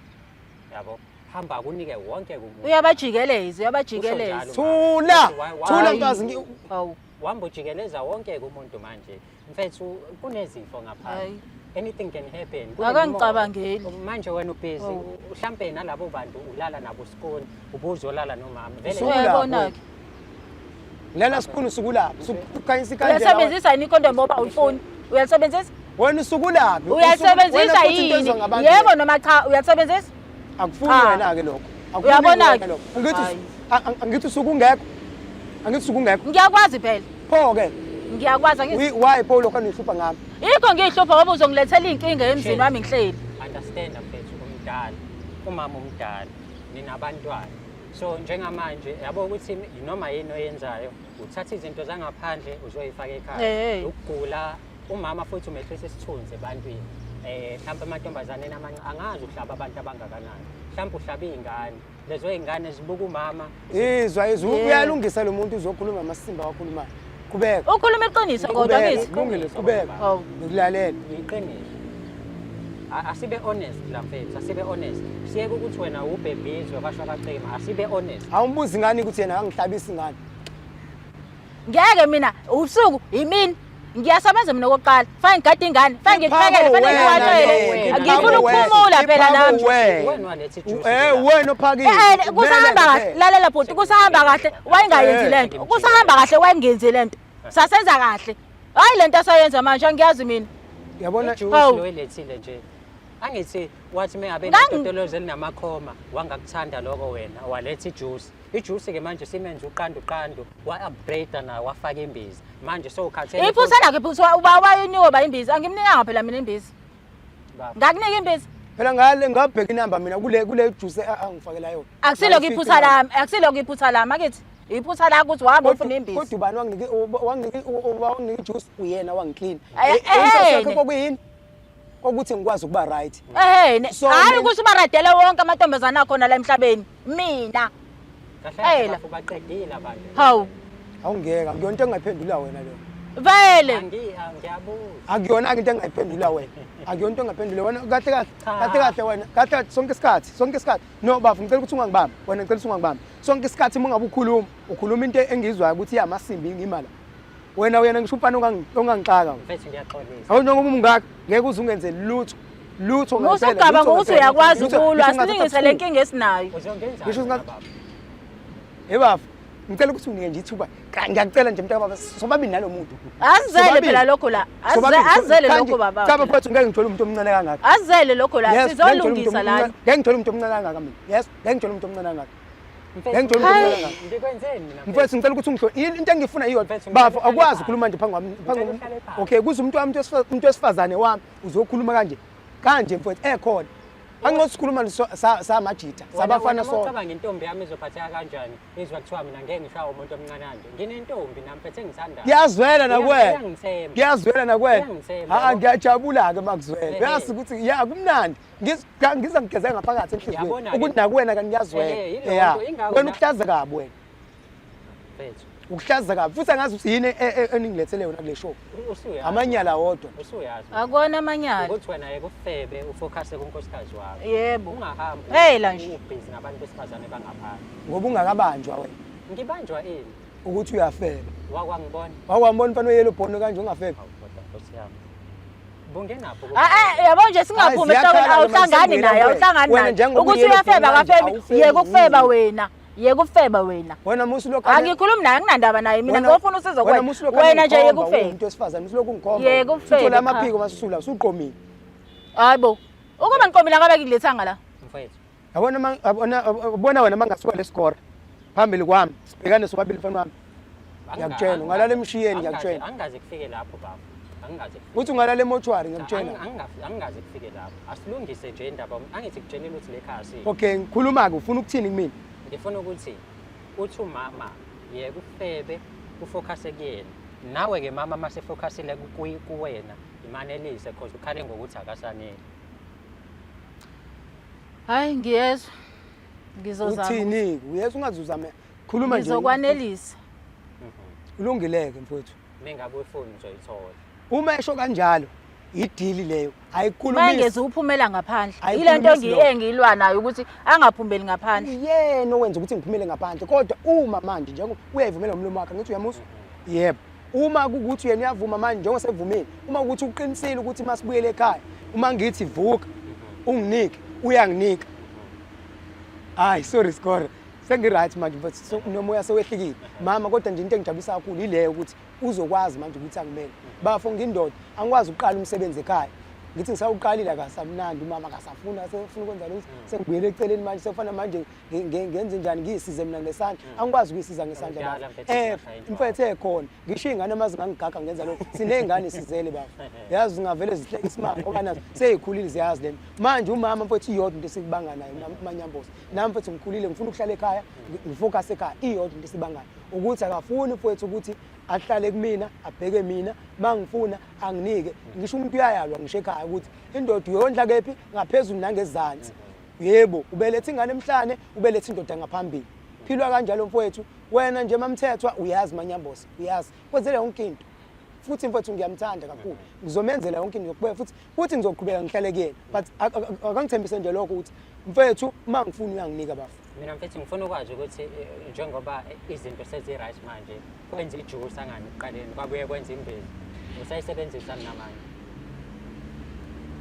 yabo hamba kunike wonke umuntu. Uyabajikeleza, uyabajikeleza. Usho njalo. Thula. Thula Hayi. mfazi. Hawu. Wamba ujikeleza wonke umuntu manje mfethu kunezifo ngaphandle Hayi. anything can happen. Akangicabangeli. Manje wena ubhizi Hawu. mhlampe nalabo bantu ulala nabo sikoni ubuzolala nomama vele Usukulapho Uyayibona-ke. Lala sikhulu usukulaphi? Ukhanyisa ikhandlela. Uyasebenzisa yini ikhondomu ngoba awuyifuni? Uyalisebenzisa? Wena usukulaphi? Uyalisebenzisa yini? Yebo noma cha, uyalisebenzisa? Akufuni Cha. wena ke lokho. Akufuni Uyabona-ke? wena lokho. Angithi Hayi. angithi usukungekho. Angithi usukungekho. Ngiyakwazi phela. Pho ke Ngiyakwazi angithi. why pho lokho anihlupha ngami? Yikho ngiyihlupha ngoba uzongilethela iy'nkinga emzini wami ngihleli. Understand mfethu umdala. Umama omdala, ninabantwana. So njengamanje yabo ukuthi noma yini oyenzayo, uthatha izinto zangaphandle uzoyifaka ekhaya. Ukugula umama futhi umehlisa isithunzi ebantwini. Mhlawumbe amantombazane amancane angazi uhlaba abantu abangakanani. Mhlawumbe uhlaba izingane. Lezo izingane zibuka umama. Izwa izwa uyalungisa lo muntu uzokhuluma amasimba wakhulumayo. Qhubeka. Ukhuluma iqiniso kodwa ngithi. Kulungile, qhubeka. Ngikulalela. Iqiniso. Asibe honest la mfethu, asibe honest. Siyeke ukuthi wena ubhebhizwe kwasho kwacima, asibe honest. Awumbuzi ngani ukuthi yena angihlabisi ngani? Ngeke mina ubusuku imini ngiyasebenza mina okokuqala. Fane ngigade ingane, fane ngikuphekele, fane ngikuwashele. Ngifuna ukuphumula phela nami. Wena waletha ijuice. Wena ophakile. Kusahamba kahle, lalela bhuti, kusahamba kahle, wayengayenzi lento. Kusahamba kahle wayengenzi lento. Sasenza kahle. Hayi lento asayenza manje angiyazi mina. Yabona ijuice lo ilethile nje. Angithi wathi mengabe netotolozi elinamakhoma wangakuthanda lokho wena waletha ijuice. Ijuice ke manje simenze uqandu qandu wa-upgrade nayo wafaka imbiza. Manje sowukhathele. Iphutha lakhe iphutha uba wayenikwa ba imbiza. Angimnikanga phela mina imbiza. Ngakunika imbiza. Phela ngale ngabheka inamba mina kule juice angifakela yona. Akusiloko iphutha lami, akusiloko iphutha lami akithi. Iphutha lakho ukuthi wahamba ufuna imbiza. Kodwa ubani wanginika ijuice uyena wangiclean. Inhloso kwakuyini? Ukuthi ngikwazi ukuba right. Hayi ukuthi ubaradele wonke amantombazane akhona la emhlabeni. Mina. Kahle kahle baqedile abantu. Hawu. Awungeke, akuyona into engayiphendula wena leyo. Vele. Ngiyabuza. Akuyona into engayiphendula wena. Akuyona into engayiphendula wena kahle kahle. Kahle kahle wena. Kahle kahle sonke isikhathi, sonke isikhathi. No bafu ngicela ukuthi ungangibambi. Wena ngicela ukuthi ungangibambi. Sonke isikhathi uma ungabe ukhuluma, ukhuluma into engizwayo ukuthi iyamasimbi ngimala. Wena uyena ngisho umfana ongangixaka. Mfethu ngiyaxolisa. Awu njengoba umungaka ngeke uze ungenze lutho. Lutho ngempela. Usugaba ngokuthi uyakwazi ukulwa, asilungise le nkinga esinayo. Ngisho singathi Hey bafu, ngicela ukuthi unike nje ithuba. Ngiyakucela nje mntaka baba, sobabili nalo muntu. Azele phela lokho la. Azele lokho baba. Cha bafethu ngeke ngithole umuntu omncane kangaka. Azele lokho la, sizolungisa la. Ngeke ngithole umuntu omncane kangaka mina. Yes, ngeke ngithole umuntu omncane kangaka. Ngikwenzeni mina? Mfethu ngicela ukuthi ungihlole. Into engifuna iyodwa. Bafo akwazi ukukhuluma nje phambi kwami. Phambi Okay, kuze umuntu wami umuntu wesifazane wami uzokhuluma kanje. Kanje mfethu ekhona. Angcono sikhuluma samajitha, sabafana so. Ucabanga intombi yami izophatheka kanjani? Izwa kuthiwa mina ngeke ngishawe umuntu omncane kanje. Nginentombi nami mfethu engithandayo. Kuyazwela nakwena. Kuyazwela nakwena. Ha ngiyajabula ke makuzwela. Uyazi ukuthi ya kumnandi. Ngiza ngigeze ngaphakathi enhliziyweni ukuthi nakuwena kanti kuyazwela. Ya. Wena ukuhlaza kabi wena. Mfethu. Ukuhlaza kabi futhi angazi ukuthi yini eningilethele yona kule show. Amanyala wodwa. Usuyazi. Akona amanyala. Ukuthi wena yeke ufebe ufocus kunkosikazi wakho. Yebo. Ungahambi. Hela nje. Ubhizi nabantu besifazane bangaphandle. Ngoba ungakabanjwa wena. Ngibanjwa ini? Ukuthi uyafeba. Wakwangibona. Wakwambona mfana oyelo bhono kanje ungafebi. Hawu kodwa Nkosi yami. Bungenapho. Ah yabo nje singaphumi esihlokweni awuhlangani naye awuhlangani naye. Ukuthi uyafeba akafebi yeke ukufeba wena. Yeke ukufeba wena. Wena musu lokho. Angikhulumi naye anginandaba naye mina ngofuna usizo kuwena. Wena nje yeke ukufeba. Umuntu wesifazane usulokhu ungikhomba. Yeke ukufeba. Uthola amaphiko masusula usuqomile. Hayibo. Ukuba ngiqomile ngabe ngilethanga la. Mfethu. Yabona yabona wena mangasuka lesikora phambili kwami sibhekane sobabili mfana wami. Ngiyakutshela ungalala emshiyeni ngiyakutshela. Angaze kufike lapho baba. Angaze. Uthi ungalala emochwari ngiyakutshela. Angaze kufike lapho. Asilungise nje indaba. Angithi kutshelile ukuthi le khaya si. Okay, ngikhuluma ke ufuna ukuthini kumina? Ngifuna ukuthi uthi umama yeke ufebe ufocus kuyena. Nawe ke mama mase focusile kuwena imanelise because ukhale ngokuthi akasaneli. Hayi ngiyezwa. Ngizozama. Uthini? Uyezwa ungazuzame. Khuluma nje. Ngizokwanelisa. Ulungileke mfowethu. Mengabe uyifuna uzoyithola. Uma esho kanjalo idili leyo ayikhulumisi. Mangeze uphumela ngaphandle. Ile nto engiyilwa nayo ukuthi angaphumeli ngaphandle. Yena owenza ukuthi ngiphumele ngaphandle kodwa uma manje njengoba uyayivumela umlomo wakhe ngithi uyamuzwa. Yebo. Uma kukuthi yena uyavuma manje njengoba sevumile, uma ukuthi uqinisile ukuthi masibuyele ekhaya, uma ngithi vuka unginike, uyanginika. Hayi sorry score. Sengi-right manje mfethu nomoya sewehlikile. Mama kodwa nje into engijabulisa kakhulu ileyo ukuthi uzokwazi manje ukuthi angimele. Bafo ngindoda, angikwazi ukuqala umsebenzi ekhaya. Ngithi ngisawuqalile akasamnandi umama, akasafuni, asefuna ukwenza lokhu. Sengibuyele eceleni manje, sekufana manje ngenze njani, ngiyisize mina ngesandla? Angikwazi ukuyisiza ngesandla Awudala baba. mfethu, ungashaya indlwabu. Mfethu ekhona ngisho iy'ngane uma zingangigaga ngenza lokho, siney'ngane sizele baba, yazi zingavele zihleke isimanga ngoba nazo sey'khulile, ziyazi lento. Manje umama mfethu iyodwa into esikubanga nayo manyambosi. Nami mfethu ngikhulile, ngifuna ukuhlala ekhaya, ngifocus ekhaya. Iyodwa into esibangayo ukuthi akafuni mfethu ukuthi ahlale kumina, abheke mina, mangifuna anginike. Ngisho umuntu uyayalwa ngisho ekhaya ukuthi indoda uyondla kephi, ngaphezulu nangezansi. Yebo, ubeletha ingane emhlane, ubeletha indoda ngaphambili, philwa kanjalo mfowethu. Wena nje mamthethwa uyazi, manyambosi uyazi, kwenzele yonke into. Futhi mfowethu ngiyamthanda kakhulu, ngizomenzela yonke into, ngizoqhubeka futhi ngizoqhubeka ngihlale kuyena, but akangithembise nje lokho ukuthi mfethu uma ngifuna uyanginika bafo. Mina mfethu ngifuna ukwazi ukuthi njengoba izinto sezi-right manje, kwenza ijuice angani ekuqaleni, kwabuye kwenza imbiza, usayisebenzisa namanje?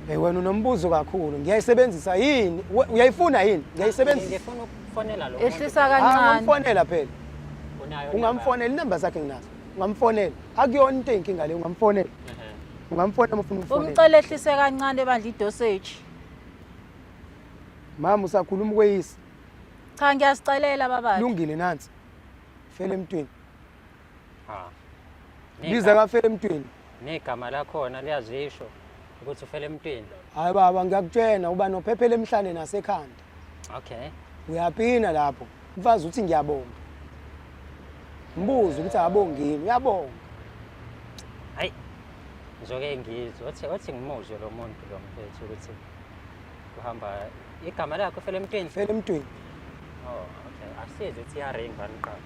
Hey wena unombuzo kakhulu. Ngiyayisebenzisa yini? Uyayifuna yini? Ngiyayisebenzisa. Ngifuna ukufonela lo muntu. Ehlisa Ah, kancane. ungamfonela phela. Unayo? Ungamfonela, inamba zakhe nginazo. Ungamfonela. Akuyona into eyinkinga leyo, ungamfonela. Ungamfonela uma ufuna ukufonela. Umcele ehlise kancane bandla idosage. Mama usakhuluma kweyisi. Cha, ngiyasicelela babakhe. Lungile, nansi. Fela emntwini. Ha. Biza kafela emntwini. Negama lakhona liyazisho ukuthi ufele emntwini. Hayi baba, ngiyakutshena uba nophephela emhlane nasekhanda. Okay. Uyapina lapho. Mfazi uthi ngiyabonga. Mbuzo ukuthi akabongini, uyabonga. Hayi. Ngizoke ngizwe othi ngimuzwe lo muntu lo mfethu ukuthi uhamba igama lakhe ufele emntwini. Fela emntwini. Oh, okay. Asize ukuthi iyaring bani qala.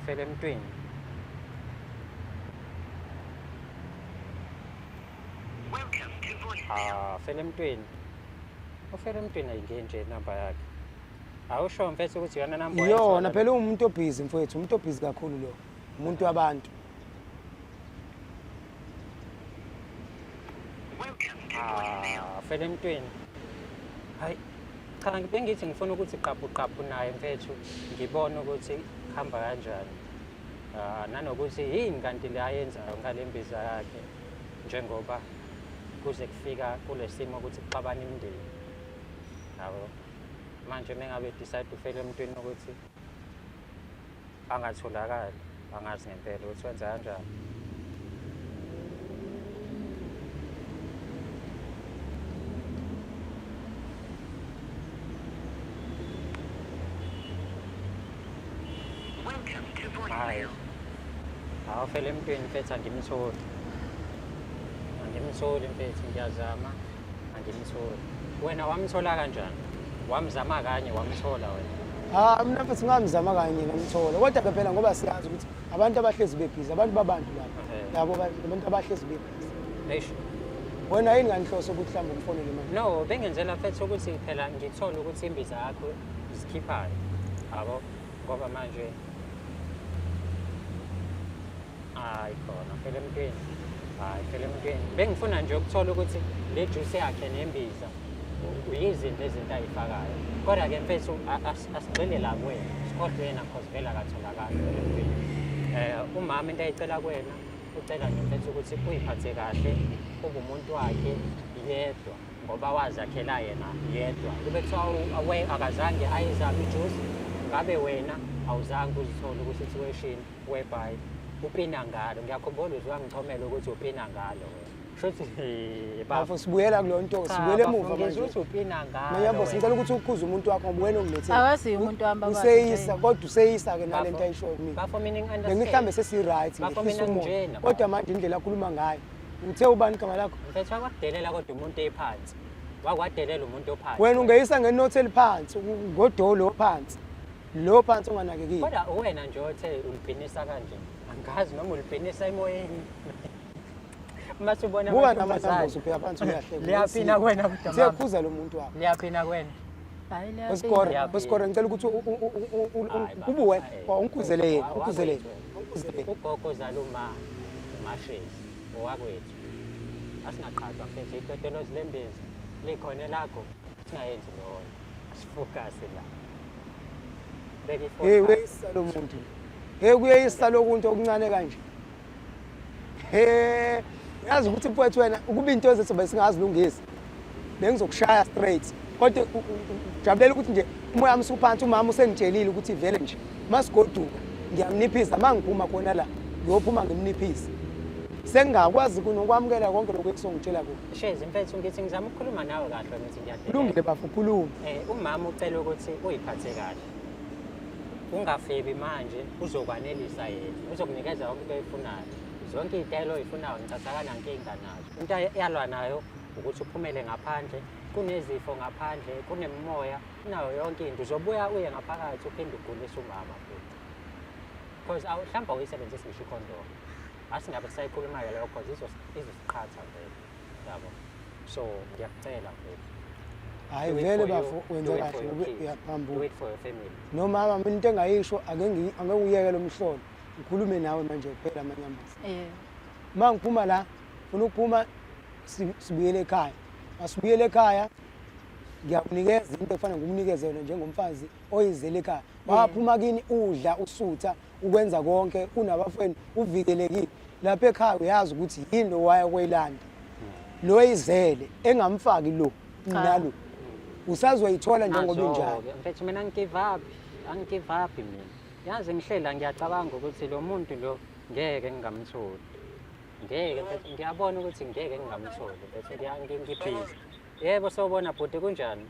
Fele emntwini. Ah, fele emntwini. Ufele emntwini, ayingeni nje inamba yakhe. Awusho mfethu ukuthi iyona namba. Iyona phela, uwumuntu obhizi mfowethu, umuntu obhizi kakhulu lo. Umuntu wabantu. Ah, fele emntwini. Hayi. Cha, bengithi ngifuna ukuthi qaphu qaphu naye mfethu, ngibone ukuthi kuhamba kanjani. Ah, nanokuthi yini kanti le ayenzayo ngale mbiza yakhe njengoba kuze kufika kule simo ukuthi kuxabana imindeni. Yabo. Manje mengabe decide ufele emntwini ukuthi angatholakali, angazi ngempela ukuthi wenza kanjani. Hayi. Hawu, fela emntwini mfethu, angimtholi. Angimtholi mfethu, ngiyazama, angimtholi. Wena wamthola kanjani? Wamzama kanye wamthola wena? Ah, mina mfethu ngamzama kanye ngamthola. Kodwa ke phela ngoba siyazi ukuthi abantu abahlezi bebhizi, abantu babantu laba. Yabo, abantu abahlezi bebhizi. Eish. Wena yini nganhloso ukuthi mhlawumbe umfonele manje? No, bengenzela mfethu ukuthi phela ngithole ukuthi imbiza yakho izikhiphayo. Yabo, ngoba manje hayi khona phela emntwini. Hayi, phela emntwini. Bengifuna nje ukuthola ukuthi le juice yakhe nembiza uyizinto ezinto ayifakayo. Kodwa ke mfethu asigxile la kuwena. Sikhohlwe yena cause vele akatholakali phela emntwini. Umama into ayicela kuwena, ucela nje mfethu ukuthi uyiphathe kahle, ube umuntu wakhe yedwa ngoba wazakhela yena yedwa. Kube kuthiwa akazange ayizame ijuice, ngabe wena awuzange uzithole ku-situation whereby upina ngalo. Ngiyakhumbula uze wangichomela ukuthi upina ngalo wena. Shuthi Bafo, sibuyela kulo nto, Cha, sibuyela bafo, emuva ngizwe manje. ukuthi upina ngalo Manyambo, wena. ngicela ukuthi ukhuze umuntu wakho ngoba wena ongilethele. Akaziyo umuntu wami, baba, Useyisa nje. kodwa useyisa ke nalento Bafo, ayishoyo kumina. Bafo, mina ngi-understand. Bengihlambe sesi-right, Bafo, ngehlisa mina umoya. nginjena, Kodwa bafo. manje indlela akhuluma ngayo. Uthe ubani igama lakho? Mfethu wakwadelela kodwa umuntu ephansi. Wakwadelela umuntu ophansi. Wena ungeyisa ngenothi eliphansi, ngodolo ophansi. Lo phansi onganakekile. Kodwa wena nje othe ulibhinisa kanje. Angazi noma ulibhinisa emoyeni. Mase ubona Buka amantombazane. namathambosi, ubheka phansi uyahleka. Liyaphina kuwena kodwa mama. Siyakhuza lo muntu wakho. Liyaphina kuwena. Hayi, liyaphina. Osikore, Liyaphina. osikore, ngicela ukuthi Hayi, baba, ube wena, hayi. ungikhuzele yena, ungikhuzele yena. Ungikhuzele yena. Ugogo ozala uma umashezi owakwethu. Asingaqhathwa mfethu, itotolozi lembiza likhona elakho. Singayenzi loyo. Asifocus la. Beka ifoni Hey, phansi. weyisa lo muntu. Hey, kuyeyisa lokunto okuncane kanje. He, yazi ukuthi mfowethu wena ukuba into zethu besingazilungisa. Bengizokushaya straight. Kodwa ujabulela ukuthi nje umoya wami usuphansi, umama usengitshelile ukuthi vele nje masigoduka ngiyamniphisa, mangiphuma khona la ngiyophuma ngimniphise. Sengingakwazi kunokwamukela konke lokhu ekusongitshela kona. Shezi mfethu, ngithi ngizama ukukhuluma nawe kahle, ngithi ngiyadelela. Kulungile bafo, khuluma. Umama ucela ukuthi uyiphathe kahle. Ungafebi manje, uzokwanelisa yena. Uzokunikeza yonke into oyifunayo. Zonke iy'tayela oyifunayo ngicatha akanankinga nazo. Into ayalwa nayo ukuthi uphumele ngaphandle, kunezifo ngaphandle, kunemimoya, kunayo yonke into. Uzobuya uye ngaphakathi uphinde ugulise umama futhi. Because mhlawumbe awuyisebenzisi ngisho ikhondomu. Asingabe sisayikhuluma-ke leyo cause izosiqhatha vele. Yabo. So ngiyakucela mfethu. Hayi Do it vele for you, bafo, wenza do it kahle for your ngoba kids, uyaphambuka. Do it for your family. Nomama, mina into engayisho, ake ngiyeke lo mhlolo. Ngikhulume nawe manje kuphela amanyambazi. Yebo. Uma ngiphuma la, ngifuna ukuphuma sibuyele ekhaya. Masibuyele ekhaya, ngiyakunikeza into efanele ngikunikeze yona njengomfazi oyizele ekhaya. Waphuma kini udla, usutha, ukwenza konke, unabafowenu, uvikelekile. Lapha ekhaya uyazi ukuthi yini lo waya kwelanda. Lo oyizele engamfaki lo nalo. Usazoyithola njengoba injalo. Nazo-ke, mfethu, mina ngi-give up, angi-give up mina. Yazi ngihlela ngiyacabanga ukuthi lo muntu lo ngeke ngingamtholi. Ngeke mfethu, ngiyabona ukuthi ngeke ngingamtholi mfethu, ngibhizi. Yebo, sawubona bhuti, kunjani?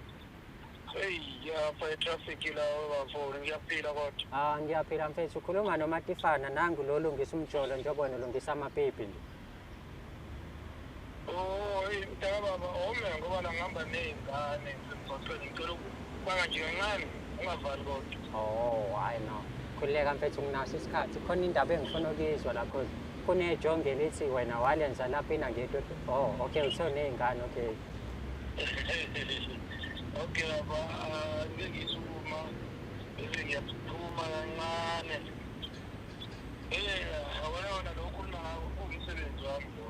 Hey, yapha i-traffic la bafo, ngiyaphila kodwa. Ah, ngiyaphila mfethu, ukhuluma noMatifana, nangu lo lungisa umjolo njengoba wena ulungisa amapipi nje. Oh, hey mntaka baba, ome ngoba la ngihamba nezingane ngisemgwaqeni, ngicela ukubanga nje kancane, ungavali kodwa. Oh, hayi no. Khululeka mfethu, nginaso isikhathi. Khona indaba engifuna ukuyizwa la cause kunejonge lithi wena walenza lapha ina ngedwa. Oh, okay, uthe uney'ngane, okay. Okay baba, ah, ngike ngisukuma bese ngiyaphuma kancane. Eh, wena wona lo okhuluma ngawo kuwumsebenzi wami lo.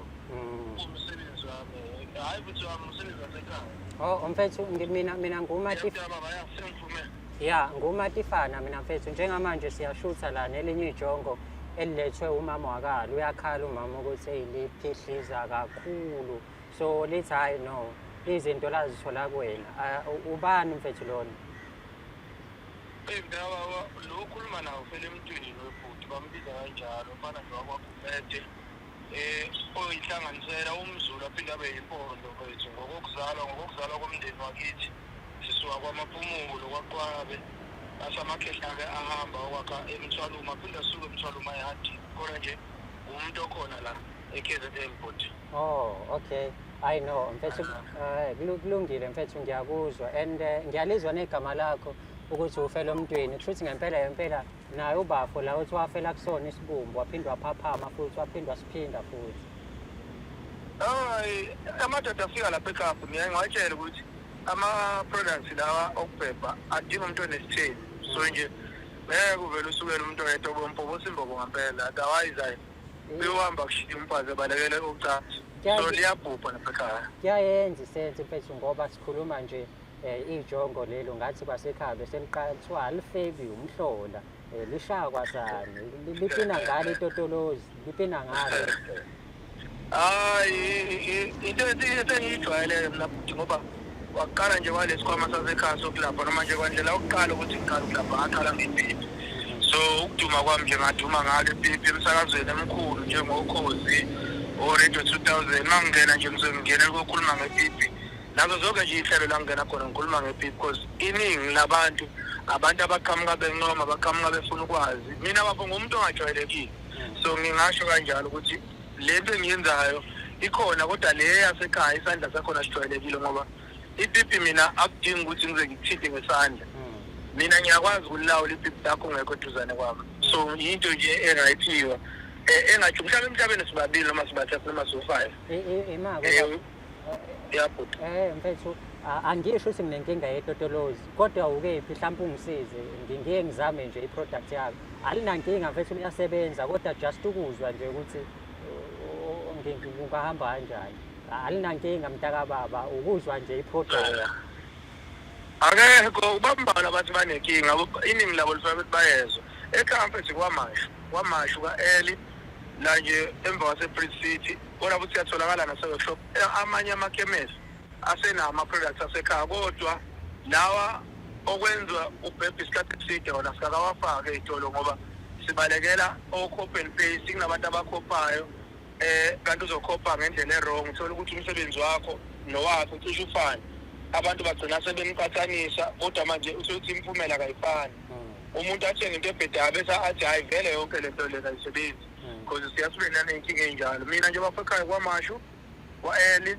Kuwumsebenzi wami. Hayi futhi wami umsebenzi wasekhaya. Oh, mfethu, mina nguMatif Mntaka baba, ya sengiphume. Ya, nguMatifana mina mfethu. Njengamanje siyashutha la nelinye ijongo elilethwe umama wakalo. Uyakhala umama ukuthi hey liphihliza kakhulu. So lithi hayi no, izinto lazithola kuwena. Ah, ubani mfethu lona? Hey mntaka baba, lo okhuluma nawo fela emntwini webhuti, bambiza kanjalo, mfana nje wakwaGumede. Oyihlanganisela umZulu aphinde abe yimpondo mfethu, ngokokuzalwa komndeni wakithi. Sisuka kwaMaphumulo kwaQwabe. Asamakhehla-ke ahamba okwakha eMthwalume, aphinde asuke eMthwalume ayehadini. Kodwa nje umuntu okhona la e-KZN bhuti. Oh, okay. I know mfethu, kulungile mfethu, ngiyakuzwa and ngiyalizwa negama lakho ukuthi ufela emntwini. Kusho ukuthi ngempela ngempela naye ubafo la uthi wafela kusona isibumbu, waphinde waphaphama futhi, waphinde wasiphinda futhi. Hayi, amadoda afika lapha eKapa, ngiyaye ngiwatshele ukuthi ama-products lawa okubhebha adinga umuntu onesithembu. So nje ngeke uvele usukele umuntu oyedwa obompobo simbobo ngempela, otherwise hayi uyohamba kushiya umfazi ebalekele ucansi. So liyabhubha lapha ekhaya. Kuyayenza i-sense mfethu, ngoba sikhuluma nje ijongo lelo ngathi kwasekhaya bese liqala kuthiwa alifebi umhlola, lishaya kwasani, lipina ngalo itotolozi, lipina ngalo. Hayi, into esengiyijwayele mina futhi, ngoba waqala nje kwalesikhwama sasekhaya sokulapha, noma nje kwandlela yokuqala ukuthi ngiqale ukulapha, ngaqala ngepipi. So ukuduma kwami nje ngaduma ngalo ipipi emsakazweni emkhulu njengoKhozi o-Radio 2000. Uma ngingena nje ngisuke ngingena ukuyokhuluma ngepipi, nazo zonke nje iy'nhlelo la ngingena khona ngikhuluma ngepipi, because iningi labantu abantu abaqhamuka bencoma, abaqhamuka befuna ukwazi. Mina bafo ngumuntu ongajwayelekile, so ngingasho kanjalo ukuthi le nto engiyenzayo ikhona, kodwa le yasekhaya isandla sakhona sijwayelekile, ngoba ipipi mina akudingi ukuthi ngize ngikuthinte ngesandla. Mina ngiyakwazi ukulawula ipipi lakho ungekho eduzane kwami. So yinto nje engayiphiwa, engathi mhlawumbe emhlabeni sibabili noma sibathathu noma siwu-5. Ima Yabhuti. Mfethu, angisho ukuthi nginenkinga yetotolozi, kodwa ukephi mhlawumbe ungisize, ngiye ngizame nje i-product yakho. Alinankinga mfethu, liyasebenza, kodwa just ukuzwa nje ukuthi kungahamba kanjani. Alinankinga mntakababa, ukuzwa nje i-product. Akekho ubambala abathi banenkinga, iningi labo lifuna ukuthi bayezwa. Ekhaya mfethu KwaMashu, KwaMashu ka-Eli la nje emva kwase-Bridge City, kodwa futhi siyatholakala nase-workshop. Amanye amakhemesi asenawo ama-products asekhaya, kodwa lawa okwenziwa ubhebhe isikhathi eside wona sikakawafaki ey'tolo ngoba sibalekela o-copy and paste. Kunabantu abakhophayo, kanti uzokhopha ngendlela e-wrong, uthola ukuthi umsebenzi wakho nowakhe ucishe ufane, abantu bagcina sebemqathanisa, kodwa manje uthole ukuthi imiphumela kayifani. Umuntu athenge into ebhedayo bese athi, "Hhayi, vele yonke le nto lena ayisebenzi," because siyasibe naney'nkinga ey'njalo. Mina nje bafekhaya KwaMashu kwa-Eli,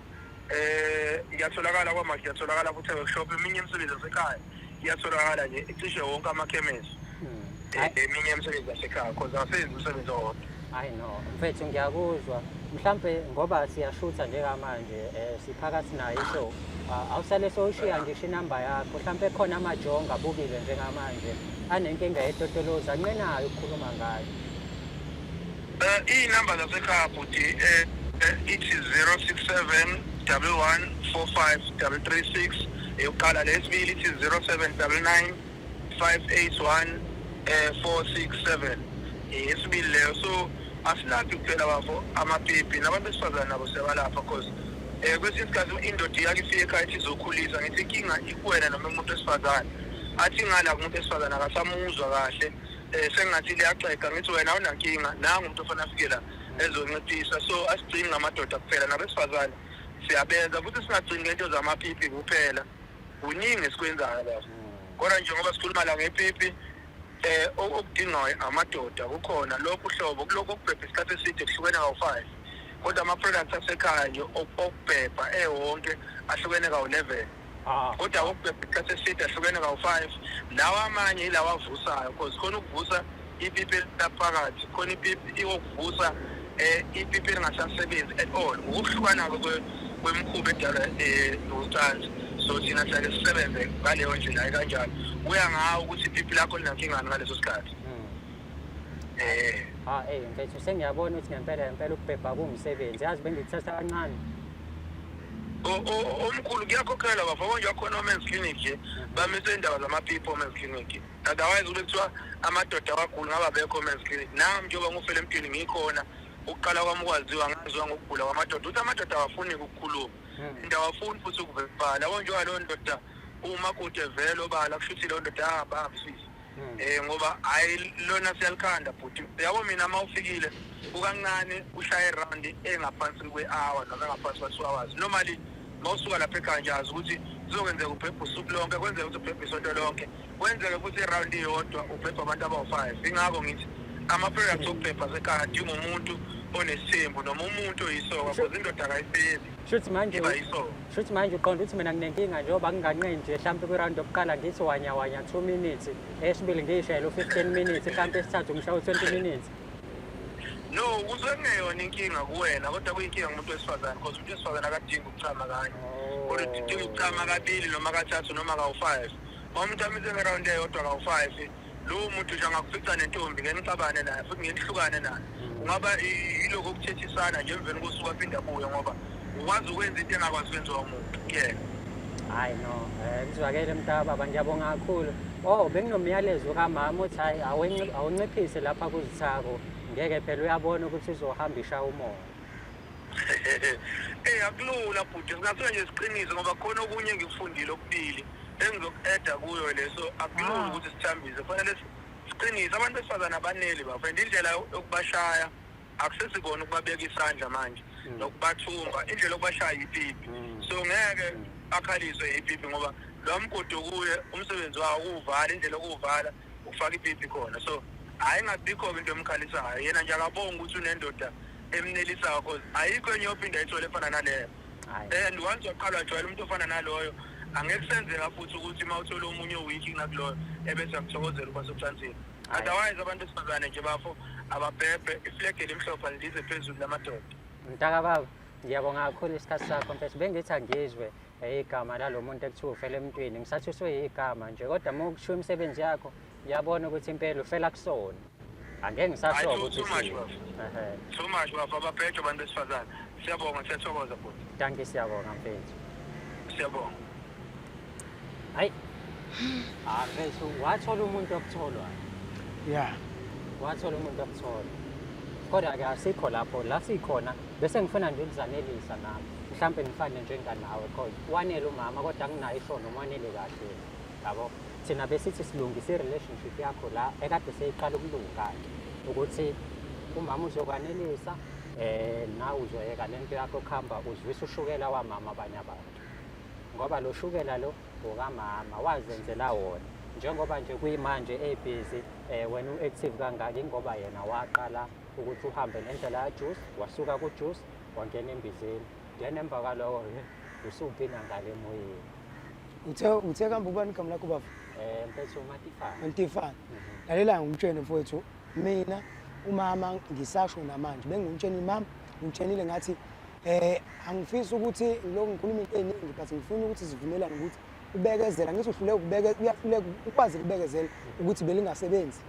ngiyatholakala KwaMashu, ngiyatholakala futhi e-workshop. Eminye imisebenzi yasekhaya iyatholakala nje cishe wonke amakhemesi. Eminye imisebenzi yasekhaya, because asenzi umsebenzi owodwa. Hayi no, mfethu, ngiyakuzwa. Mhlampe ngoba siyashutha njengamanje, siphakathi nayo i-show. Awusale sowushiya ngisho inamba yakho. Mhlampe khona amajongo abukile njengamanje anenkinga yetotolozi anqenayo ukukhuluma ngayo. Iy'namba zasekhaya bhuti, ithi 067 11 45 336 eyokuqala. Lesibili ithi 0799 581 467, yesibili leyo. So asilaphi kuphela bafo amapipi, nabantu besifazane nabo siyabalapha, cause kwesinye isikhathi indoda iyake ifike ekhaya ithi izokhulisa. Ngithi inkinga ikuwena noma umuntu wesifazane, athi ngala kumuntu wesifazane akasamuzwa kahle, sengathi liyaxega. Ngithi wena awunankinga, nangu umuntu ofanele afike la ezonciphisa. So asigcini ngamadoda kuphela, nabesifazane siyabenza futhi, singagcini ngento zamapipi kuphela. Kuningi esikwenzayo bafo, kodwa njengoba sikhuluma la ngepipi, okudingayo amadoda kukhona lokhu hlobo kulokhu okubhebha isikhathi eside kuhlukene kawu-5, kodwa ama-products asekhaya nje okubhebha ewonke ahlukene kawu-11. Kodwa okubhebha isikhathi eside ahlukene kawu-5. Lawa amanye yilawa avusayo, because khona ukuvusa ipipi elaphakathi, khona ipipi iwokuvusa ipipi elingasasebenzi at all, ngokuhlukana-ke kwemikhuba edalwa ucansi. So thina siyake sisebenze ngaleyo ndlela kanjalo, kuya ngawo ukuthi ipipi lakho linankingani ngaleso sikhathi. Ha, mfethu, sengiyabona ukuthi ngempela ngempela ukubhebha kuwumsebenzi. Yazi bengikuthatha kancane. Omkhulu, kuyakhokhela bafo. Konje wakhona o-men's clinic nje, bamise indaba zamapipi o-men's clinic. Otherwise kube kuthiwa amadoda awaguli, ngabe abekho o-men's clinic. Nami njengoba ngufele emntwini ngikhona, ukuqala kwami ukwaziwa ngaziwa ngokugula kwamadoda, ukuthi amadoda awafuni ukukhuluma and awafuni futhi ukuvala. Yabo, njengoba leyo ndoda umakoti evele obala, kusho ukuthi leyo ndoda ahambisisi, ngoba hayi, lona siyalikhanda bhuti. Yabo, mina uma ufikile kukancane ushaye round engaphansi kwe-hour noma engaphansi kwa-2 hours. Normally uma usuka lapha ekhaya nje, azi ukuthi kuzokwenzeka ubhebhe usuku lonke, kwenzeka ukuthi ubhebhe isonto lonke, kwenzeke futhi i-round iyodwa ubhebhe abantu abawu-5. Ingakho ngithi ama-products okubhebha asekhaya adinga umuntu onesithembu noma umuntu oyisoka, because indoda akayifebi. Shuthi manje Iba yisoka. Shuthi manje uqonda ukuthi mina nginenkinga njengoba nginganqeni nje mhlawumbe kwi-round yokuqala ngithi wanya wanya 2 minutes, eyesibili ngiyishayele u-15 minutes, mhlawumbe esithathu ngishaye u-20 minutes. No, kusuke kungeyona inkinga kuwena, kodwa kuyinkinga kumuntu wesifazane, because umuntu wesifazane akadingi ukuchama kanye, kodwa udinga ukuchama kabili noma kathathu noma kawu-five. Uma umuntu amise nge-round eyodwa kawu-five, lowo muntu nje angakufica nentombi, ngeke nixabane naye futhi ngeke nihlukane naye. Kungaba yilokhu okuthethisana nje, emveni kosuku aphinde abuye, ngoba ukwazi ukwenza into engakwazi ukwenziwa umuntu kuyena. Hayi no, kuzwakele mntakababa, ngiyabonga kakhulu. Oh, benginomyalezo kamama uthi hayi, awunciphise lapha kuzithako. Ngeke phela, uyabona ukuthi uzohamba ishaya umoya. Akulula bhuti, singasuke nje siqinise, ngoba khona okunye engikufundile okubili engizoku-eda kuyo leso. Akulula ukuthi sithambise, kufanele siqinise. Abantu besifazane abaneli bafo, and indlela yokubashaya akusesikona ukubabeka isandla manje nokubathumba. Indlela yokubashaya ipipi. So ngeke akhaliswe ipipi, ngoba lo mgodi kuye umsebenzi wawo ukuwuvala, indlela yokuwuvala ufaka ipipi khona. So hhayi, ingabikho-ke into emkhalisayo. Yena nje akabonga ukuthi unendoda emnelisayo, cause ayikho enye yophinda ayithole efana naleyo. Hayi. And once waqala wajwayela umuntu ofana naloyo, angeke kusenzeka futhi ukuthi uma uthole omunye o-weak kunakuloyo ebese akuthokozela ukuba socansini. Hhayi. Otherwise abantu besifazane nje bafo ababhebhe, iflegi elimhlophe alize phezulu lamadoda. Mntakababa, ngiyabonga kakhulu isikhathi sakho mfethu. Bengithi angizwe igama lalo muntu ekuthiwa ufela emntwini. Ngisathi usuyigama nje, kodwa uma kushiwo imisebenzi yakho, ngiyabona ukuthi impela ufela kusona. Angeke ngisasho Hayi, ukuthi too much, sini. bafo. Ehhe. Too much bafo, ababhejwe abantu besifazane. Siyabonga, siyathokoza bhuti. Dankie, siyabonga mfethu. Siyabonga. Hayi. Ah, mfethu, wathola umuntu okutholwa. Ya. Wathola umuntu akuthola. Kodwa-ke asikho lapho, la sikhona bese ngifuna nje ukuzanelisa nami. Mhlampe ngifane njenganawe cause wanele umama kodwa anginayo isho noma wanele kahle. Yabo? Thina besithi silungise i-relationship yakho la ekade seyiqala ukulunga-ke. Ukuthi umama uzokwanelisa nawe uzoyeka lento yakho kuhamba uzwisa ushukela wamama abanye abantu. Ngoba lo shukela lo okamama wazenzela wona. Njengoba nje kuyimanje ebhizi wena u-active kangaka ingoba yena waqala ukuthi uhambe ngendlela ya-juice, wasuka ku-juice wangena embizeni. Then emva kwaloko usupina ngale emoyeni. Uthe kambe ubani igama lakho baba? Mfethu uMatifana. Matifana. Lalela ngimtshene mfowethu, mina umama ngisasho namanje bengimtsheni mama, ngimtshenile ngathi angifisi ukuthi ngilokhu ngikhuluma into eningi but ngifuna ukuthi sivumelane ukuthi ubekezela, ngithi uhluleka ukubeke, uyahluleka ukwazi ukubekezela ukuthi belingasebenzi.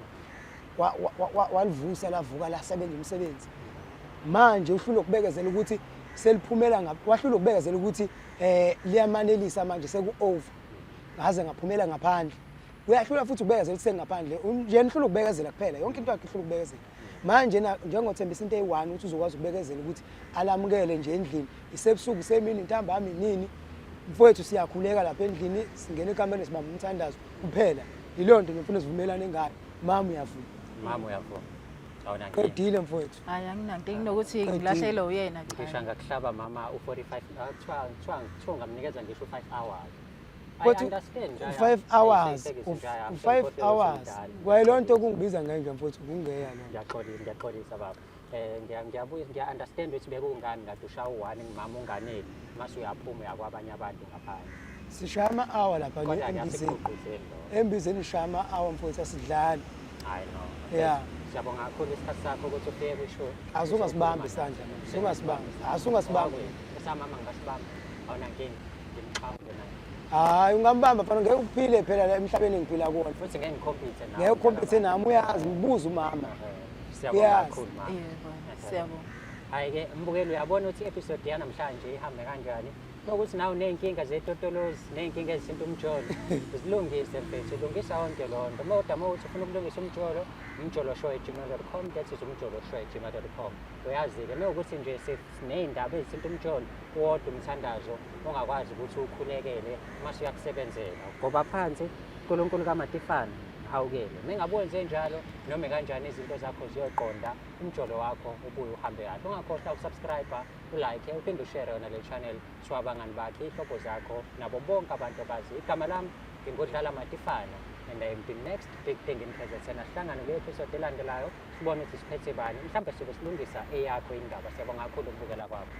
Walivusa lavuka lasebenza umsebenzi. Manje uhluleka ukubekezela ukuthi seliphumela wahluleka ukubekezela ukuthi liyamanelisa manje seku over. Ngaze ngaphumela ngaphandle. Uyahlula futhi ukubekezela ukuthi sengaphandle. Yena uhlula ukubekezela kuphela. Yonke into yakhe ihlula ukubekezela. Manje njengothembisa into eyi-1 ukuthi uzokwazi ukubekezela ukuthi alamukele nje endlini. Isebusuku semini ntambama inini. Mfowethu siyakhuleka lapha endlini, singena ekamereni sibamba umthandazo kuphela. Yileyo nto ngifuna sivumelane ngayo. Mama uyavuma. Mama uyavuma. Awuna nkinga. Qedile mfowethu. Hayi anginanto nginokuthi ngilahlelwe uyena cha. Ngisho ngakuhlaba mama u45 kuthiwa ngamnikeza ngisho u5 hours. I Kodwa understand nje. 5 hours, 5 hours. Kwayiloo nto kungibiza ngenja mfowethu kungeya lo. Ngiyaxolisa, ngiyaxolisa baba. Ngiyabuya ngiya understand ukuthi bekungani kade ushaya u1 ngimama unganeli mase uyaphuma uya kwabanye abantu ngaphandle. Sishaya ama-hour lapha Kodwa ke embizeni. asigqugquzeli lokho. Embizeni sishaya ama-hour mfowethu asidlali. Hayi no. Yeah. Siyabonga kakhulu isikhathi sakho ukuthi ufike kwishow. Asungasibambi isandla mama. Asungasibambi. Asungasibambi. Esamama ngingasibamba. Awunankinga. Ngimxhawule naye. Hayi ungambamba mfana ngeke uphile phela la emhlabeni engiphila kuwona. Futhi ngeke ngikhompithe nawe. Ngeke ukhompithe nami uyazi ngibuza umama. Siyabonga Uyazi. kakhulu mama. Yebo, siyabonga. Hayi ke mbukeli uyabona ukuthi i-episode yanamhlanje ihambe kanjani. Ukuthi nawe uney'nkinga zetotolozi, ney'nkinga ezisinta umjolo, uzilungise mfethu, lungisa yonke loo nto. Kodwa uma uthi ufuna ukulungisa umjolo, umjoloshow@gmail.com, that is umjoloshow@gmail.com. Uyazi-ke, uma ukuthi nje siney'ndaba ezisinta umjolo, wodwa umthandazo ongakwazi ukuthi ukhulekele mase uyakusebenzela. Goba phansi, uNkulunkulu kaMatifana, hawukele. Uma ngabe wenze njalo, noma kanjani izinto zakho ziyoqonda, umjolo wakho ubuye uhambe kahle. Ungakhohlwa ukusubscribe, ulike, uphinde ushare yona le channel to abangani bakhe, iy'hlobo zakho, nabo bonke abantu abazi. Igama lami nginguDlala Matifana and I am the next big thing in KZN. Asihlangane kule episode elandelayo sibone ukuthi siphethe bani, mhlawumbe sizobe silungisa eyakho indaba. Siyabonga kakhulu ukubukela kwakho.